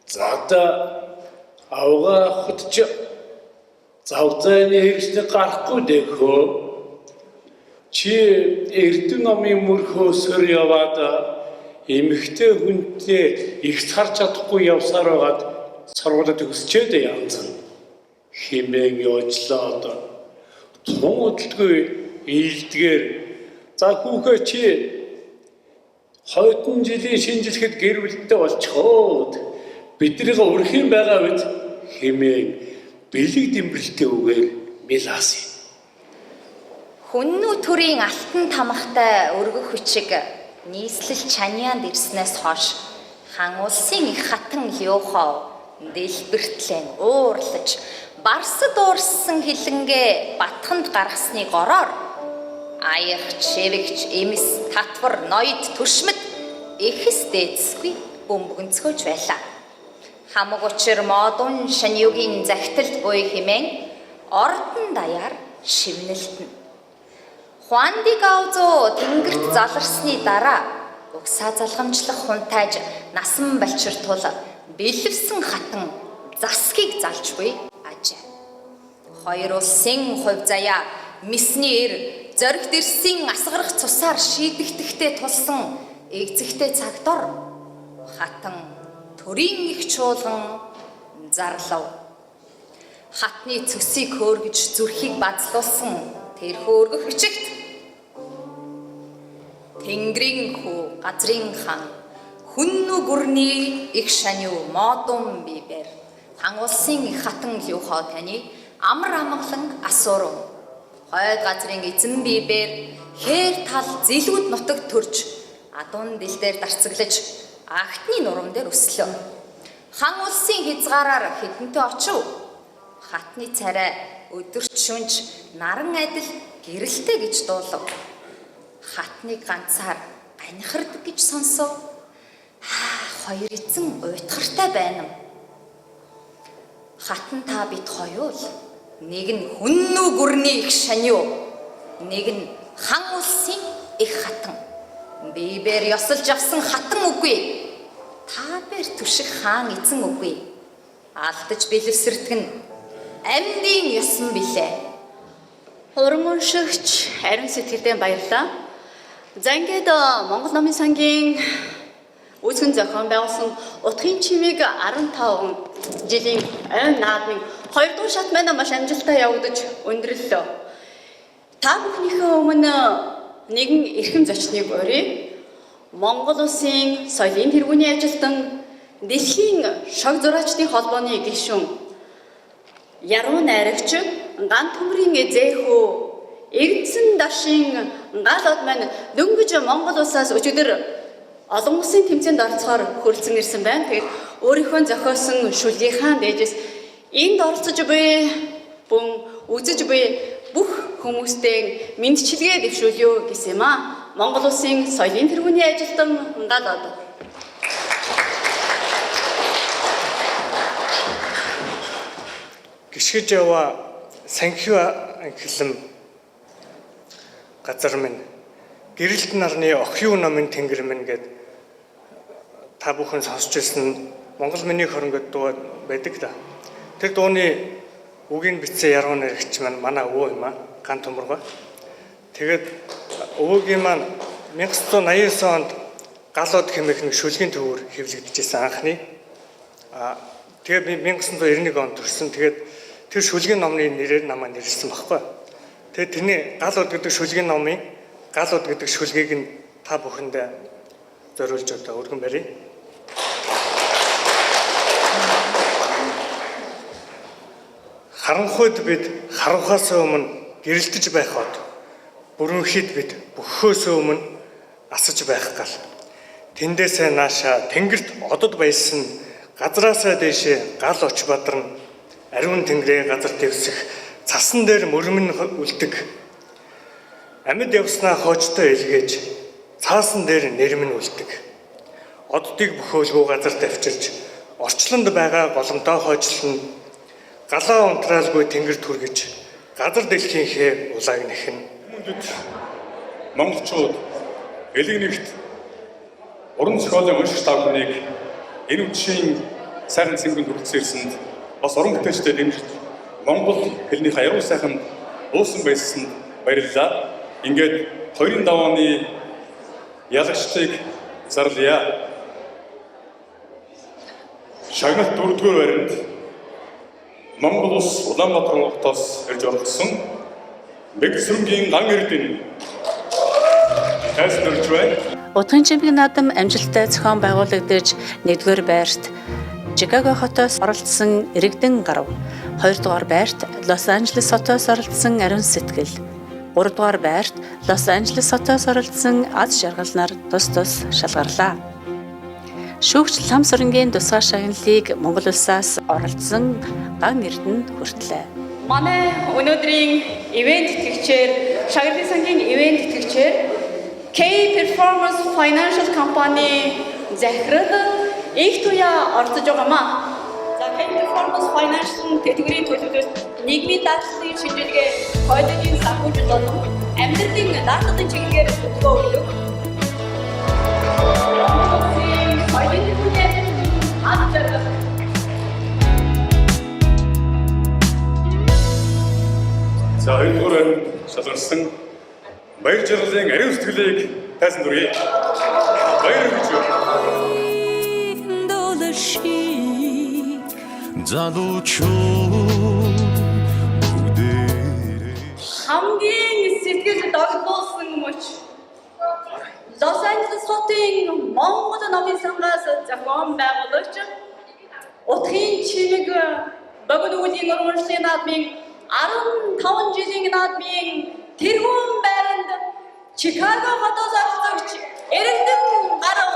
За авгаа авахд ч зав зайны хэрэгсний гарахгүй дэхөө. Чи Эрдэнэ номын мөрхөөсөр яваад эмэгтэй хүнтэй их харж чадахгүй явсаар байгаад сургуулиуд төгсчээд янзан хэмээн ёжлоод тун удалгүй ийдгээр за хүүхээ чи хойтон жилийн шинжилгэхэд гэр бүлтэй болчихоод биднийг урах юм байгаа биз хэмээн бэлэг дэмбэрэлтэй үгээр мэлаасан. Хүннүү төрийн алтан тамхтай өргөх хүчиг нийслэл Чаньянд ирснээс хойш хан улсын их хатан Лёхов дэлбэртлэн уурлаж барсад уурсан хилэнгээ батханд гаргасны гороор аях, чивэгч, эмс, татвар, ноёд, түшмэд эхэс дээдсгүй бөмбөгөнцгөөж байлаа. Хамаг учир модун шаньюгийн захидалд буй хэмээн ордон даяар шивнэлтэнэ. Хуанди Гаозо тэнгэрт заларсны дараа угсаа залгамжлах хунтайж насан балчир тул бэлэвсэн хатан засгийг залж буй ажээ. Хоёр улсын хувь заяа мэсний эр зоригт ирсэн асгарах цусаар шийдэгдэхтэй тулсан эгзэгтэй цаг дор хатан төрийн их чуулган зарлав. Хатны цөсийг хөөргөж зүрхийг базлуулсан тэрхүү өргөх бичигт Тэнгэрийн хүү газрын хан хүннү гүрний их шаниу модун бибер хан улсын их хатан Люхо таны амар амгалан асуурав. Хойд газрын эзэн бибер хээр тал зэлгүүд нутагт төрж адуун дил дээр дарцаглаж агтны нурам дээр өслөө. Хан улсын хязгаараар хэдэнтэй очив. Хатны царай өдөрт шүнж наран адил гэрэлтэй гэж дуулав. Хатныг ганцаар анхирдаг гэж сонсов. Хаа хоёр эзэн уйтгартай байна юм. Хатан та бид хоёул нэг нь хүннүү гүрний их шаниу, нэг нь хан улсын их хатан. Бибер ёсолж авсан хатан үгүй. Та бэр түшиг хаан эзэн үгүй. Алдаж бэлэвсэрдэг нь амьдын ёсон билээ. Уран уншигч ариун сэтгэлдээ баярлалаа. За ингээд Монгол Номын сангийн үүсгэн зохион байгуулсан Утгын чимээг 15 жилийн ойн наадмын 2 дугаар шат маань маш амжилттай явагдаж өндөрлөлөө. Та бүхнийхээ өмнө нэгэн эрхэм зочныг урья. Монгол улсын соёлын тэргүүний ажилтан, дэлхийн шог зураачдын холбооны гишүүн, яруу найрагч, ган төмрийн зээхүү, Эрдэнэсэн даршийн гал од маань дөнгөж Монгол улсаас өчигдөр олон улсын тэмцээнд оролцохоор хүрэлцэн ирсэн байна. Тэгээд өөрийнхөө зохиосон шүлгийнхаа дээжээс энд оролцож буй бүн үзэж буй бүх хүмүүстэй мэндчилгээ дэвшүүлье гэсэн юм аа. Монгол улсын соёлын тэргүүний ажилтан гал од. Гიშгэж яваа санхүү анхилан газар минь гэрэлт нарны охиу номын тэнгэр минь гэд та бүхэн сонсч ирсэн Монгол миний хорон гэд дуу байдаг да. Тэр дууны үгийг бичсэн яруу найрагч маань манай өвөө юм аа, Ган Томоргой. Тэгээд өвөөгийн маань 1989 онд Гал од хэмээх нэг шүлгийн төвөр хэвлэгдэжсэн анхны. Тэгээ би 1991 онд төрсөн. Тэгээд тэр шүлгийн номны нэрээр намайг нэрлсэн баггүй. Тэгээд тэрний гал уд гэдэг шүлгийн номын гал уд гэдэг шүлгийг нь та бүхэндээ зориулж одоо өргөн барья. Харанхуйд бид харанхаас өмнө гэрэлтэж байх од. Бүрэнхийд бид бөхөөс өмнө асаж байх гал. Тэндээсээ нааша тэнгэрт одод баялсан газраасаа дээшээ гал оч бадарна. Ариун тэнгэрээ газар дэвсэх цасан дээр мөрмөн үлдэг. Амьд явснаа хоочтой илгээж цаасан дээр нэрмэн үлдэг. Оддыг бөхөөлгөө газар тавьчилж орчлонд байгаа голомтоо хойчлон галаа унтраалгүй тэнгэр түргэж газар дэлхийнхээ улааг нэхэн. Мөндөд монголчууд элэг нэгт уран зохиолын уншигч та бүхнийг энэ үдшийн сайхан цэнгэн хүрэлцэн ирсэнд бас уран бүтээлчдэд дэмжиж монгол хэлнийхээ аюул сайхан уусан байсанд баярлалаа. Ингээд хоёрын давааны ялагчдыг зарлая. Шагналт дөрөвдүгээр байранд Монгол улс Улаанбаатар хотоос ирж оролцсон Мэгсрэнгийн ган эрдэнэ тайзан өрж байна. Утгын чимэг наадам амжилттай зохион байгуулагдаж 1-р байрт Чикаго хотоос оролцсон Ирэгдэн гарав. 2-р байрт Лос Анжелес хотоос оролцсон Ариун сэтгэл. 3-р байрт Лос Анжелес хотоос оролцсон Аз жаргал нар тус тус шалгарлаа. Шүүгч лам сүрэнгийн тусгай шагналыг Монгол улсаас оролцсон Ган Эрдэнэ хүртлээ. Манай өнөөдрийн ивент тэтгэгчээр шагналын сангийн ивент тэтгэгчээр K Performance Financial Company захирал Инх Туяа оролцож байгаамаа. За K Performance Financial тэтгэврийн төлөвлөлт нийгмийн даатгалын шинжилгээ, коллежийн санхүүжилт болон амьдралын даатгалын чиглэлээр зөвлөгөө өгдөг. Монгол улсын соёлын төлөвлөлт ад жаргал. За хоёрдугаар байранд шалгарсан Баяр жаргалын ариун сэтгэлийг тайзан дүрье. Баяр гэж Долшиг залуучууд бүгдээрээ Хамгийн сэтгэл догдлуулсан мөч Лос Анжелес хотын Монгол номын сангаас зохион байгуулагч Утгын чимэг богино үеийн урамшлагын наадмын 15 жилийн наадмын тэргүүн байранд Чикаго хотоос оролцогч Эрэгдэн гарав.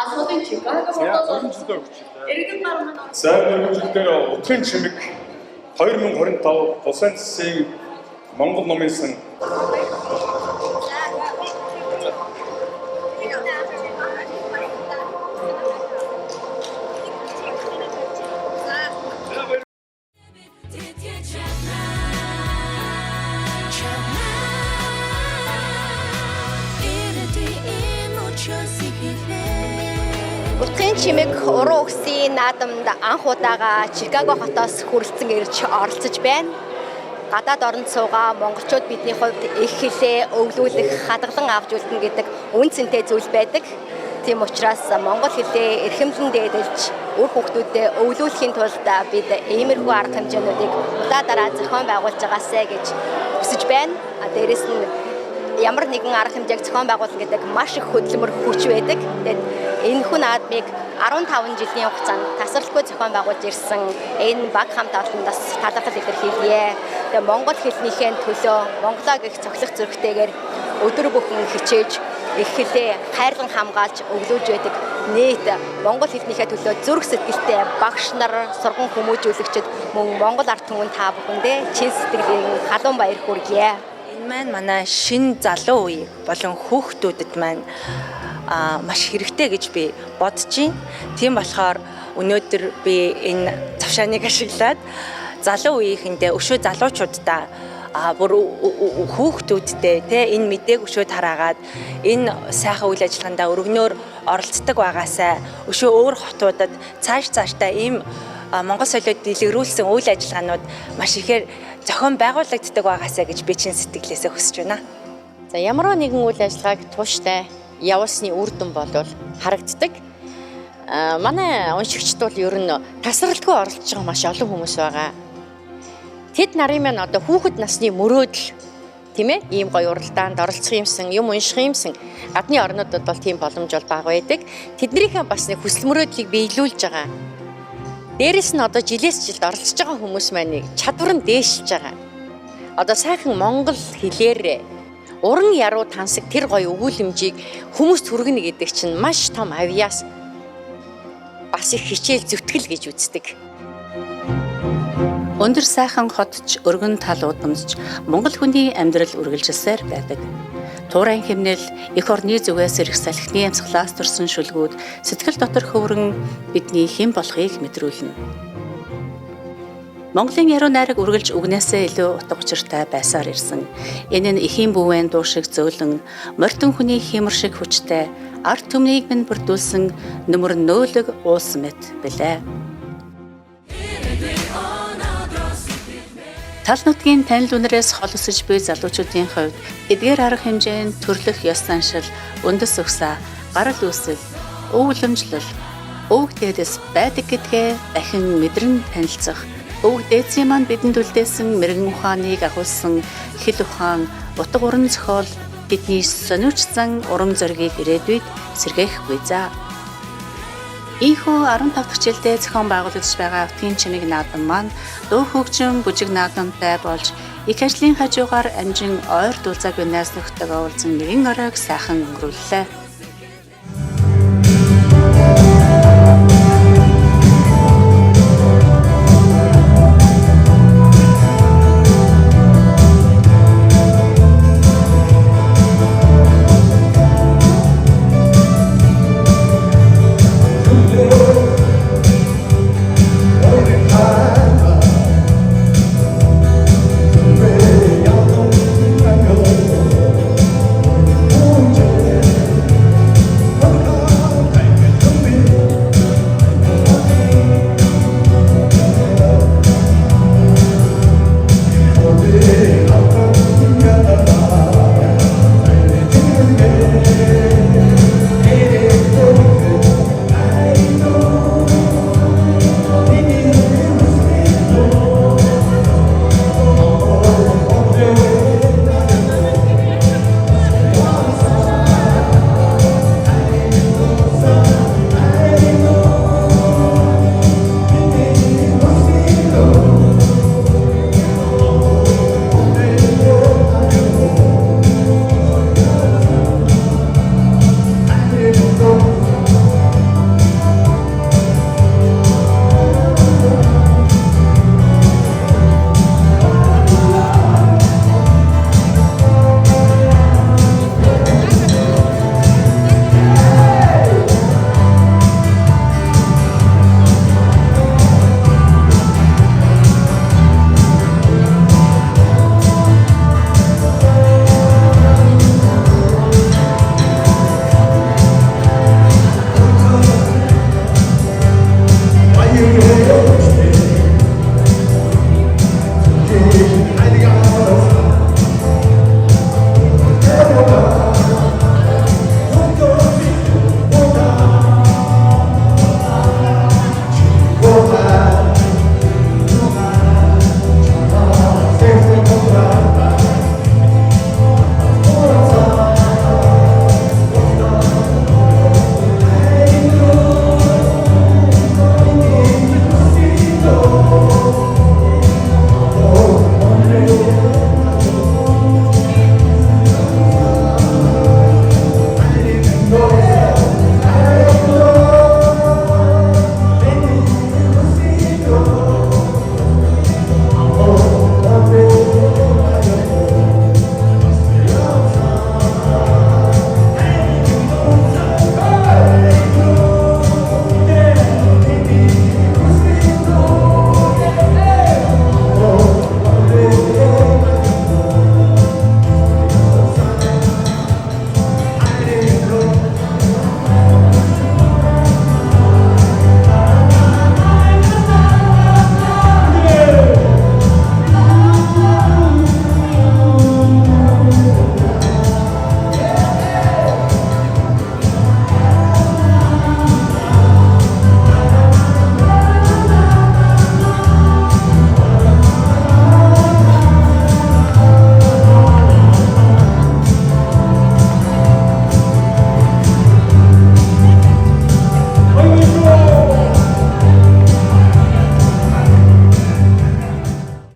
Асуулын Чикаго хотоос оролцогч Эрэгдэн гарав маань За мөргөжлөлтөөр утгын чимэг 2025 Лос Анжелесийн Монгол номын сан Утгын чимэг уран өгсийн наадамд анх удаага Чикаго хотоос хүрэлцэн ирж оролцож байна. Гадаад оронд суугаа монголчууд бидний хувьд их хэлээ өвлүүлэх, хадгалан авч үлдэнэ гэдэг үн цэнтэй зүйл байдаг. Тийм учраас монгол хэлээ эрхэмлэн дээдэлж үр хүүхдүүдэд өвлүүлэхийн тулд бид иймэрхүү арга хэмжээнүүдийг удаа дараа зохион байгуулж байгаасай гэж хүсэж байна. Дээрээс нь ямар нэгэн арга хэмжээг зохион байгуулна гэдэг маш их хөдөлмөр хүч байдаг. Тэгээд энэхүү наадмыг 15 жилийн хугацаанд тасралтгүй зохион байгуулж ирсэн энэ баг хамт олонд бас талархал илэрхийлье. Тэгээд монгол хэлнийхээ төлөө монголоо гих цохилох зүрхтэйгээр өдөр бүхэн хичээж их хэлээ хайрлан хамгаалж өглөөж байдаг нийт монгол хэлнийхээ төлөө зүрх сэтгэлтэй багш нар, сурган хүмүүжүүлэгчид мөн монгол ард түмэн та бүхэндээ чин сэтгэлийн халуун баяр хүргье. Энэ маань манай шин залуу үе болон хүүхдүүдэд маань маш хэрэгтэй гэж би бодож байна. Тийм болохоор өнөөдөр би энэ завшааныг ашиглаад залуу үеийнхэндээ өшөө залуучуудаа бүр хүүхдүүдтэй те энэ мэдээг өшөө тараагаад энэ сайхан үйл ажиллагаандаа өргөнөөр оролцдог байгаасай өшөө өөр хотуудад цааш цаашдаа ийм Монгол солиод дэлгэрүүлсэн үйл ажиллагаанууд маш ихээр зохион байгуулагддаг байгаасай гэж би чин сэтгэлээсээ хүсэж байна. За ямар нэгэн үйл ажиллагааг тууштай явуулсны үр дүн бол харагддаг. Манай уншигчд бол ер нь тасралтгүй оролцож байгаа маш олон хүмүүс байгаа. Тэд нарын маань одоо хүүхэд насны мөрөөдөл, тийм ээ, ийм гоё уралдаанд оролцох юмсан, юм унших юмсан. Гадны орнуудад бол тийм боломж бол бага байдаг. Тэднийхээ бас нэг хүсэл мөрөөдлийг биелүүлж байгаа. Дээрэс нь одоо жилээс жилд оролцож байгаа хүмүүс маань чадвар нь дээшилж байгаа. Одоо сайхан монгол хэлээр уран яруу тансаг тэр гоё өгүүлэмжийг хүмүүст хүргэнэ гэдэг чинь маш том авьяас, бас их хичээл зүтгэл гэж үздэг. Өндөр сайхан хотч, өргөн тал удамдч Монгол хүний амьдрал үргэлжилсээр байдаг. Туурайн хэмнэл, эх орны зүгээс ирэх салхины амьсгалаас төрсэн шүлгүүд сэтгэл дотор хөврөн бидний хэн болохыг мэдрүүлнэ. Монголын яруу найраг үргэлж үгнээсээ илүү утга учиртай байсаар ирсэн. Энэ нь эхийн бүүвэн дуу шиг зөөлөн, морьтон хүний хиймор шиг хүчтэй, ард түмнийг минь бүрдүүлсэн нүмер нөөлөг уулс мэт билээ. Тал нутгийн танил үнэрээс хол өсөж буй залуучуудын хувьд эдгээр арга хэмжээнд төрлөх ёс заншил, үндэс угсаа, гарал үүсэл, өв уламжлал, өвөг дээдэс байдаг гэдгээ дахин мэдрэн танилцах, өвөг дээдсийн маань бидэнд үлдээсэн мэргэн ухааныг агуулсан хэл ухаан, утга уран зохиол бидний сониуч зан урам зоригийг ирээдүйд сэргээх буй за. Ийхүү 15 дахь жилдээ зохион байгуулагдаж байгаа Утгийн чимэг наадам маань дуу хөгжим бүжиг наадамтай болж их ажлын хажуугаар амжин ойр дулзаагүй найз нөхдөйгөө уулзсан нэгэн оройг сайхан өнгөрүүллээ.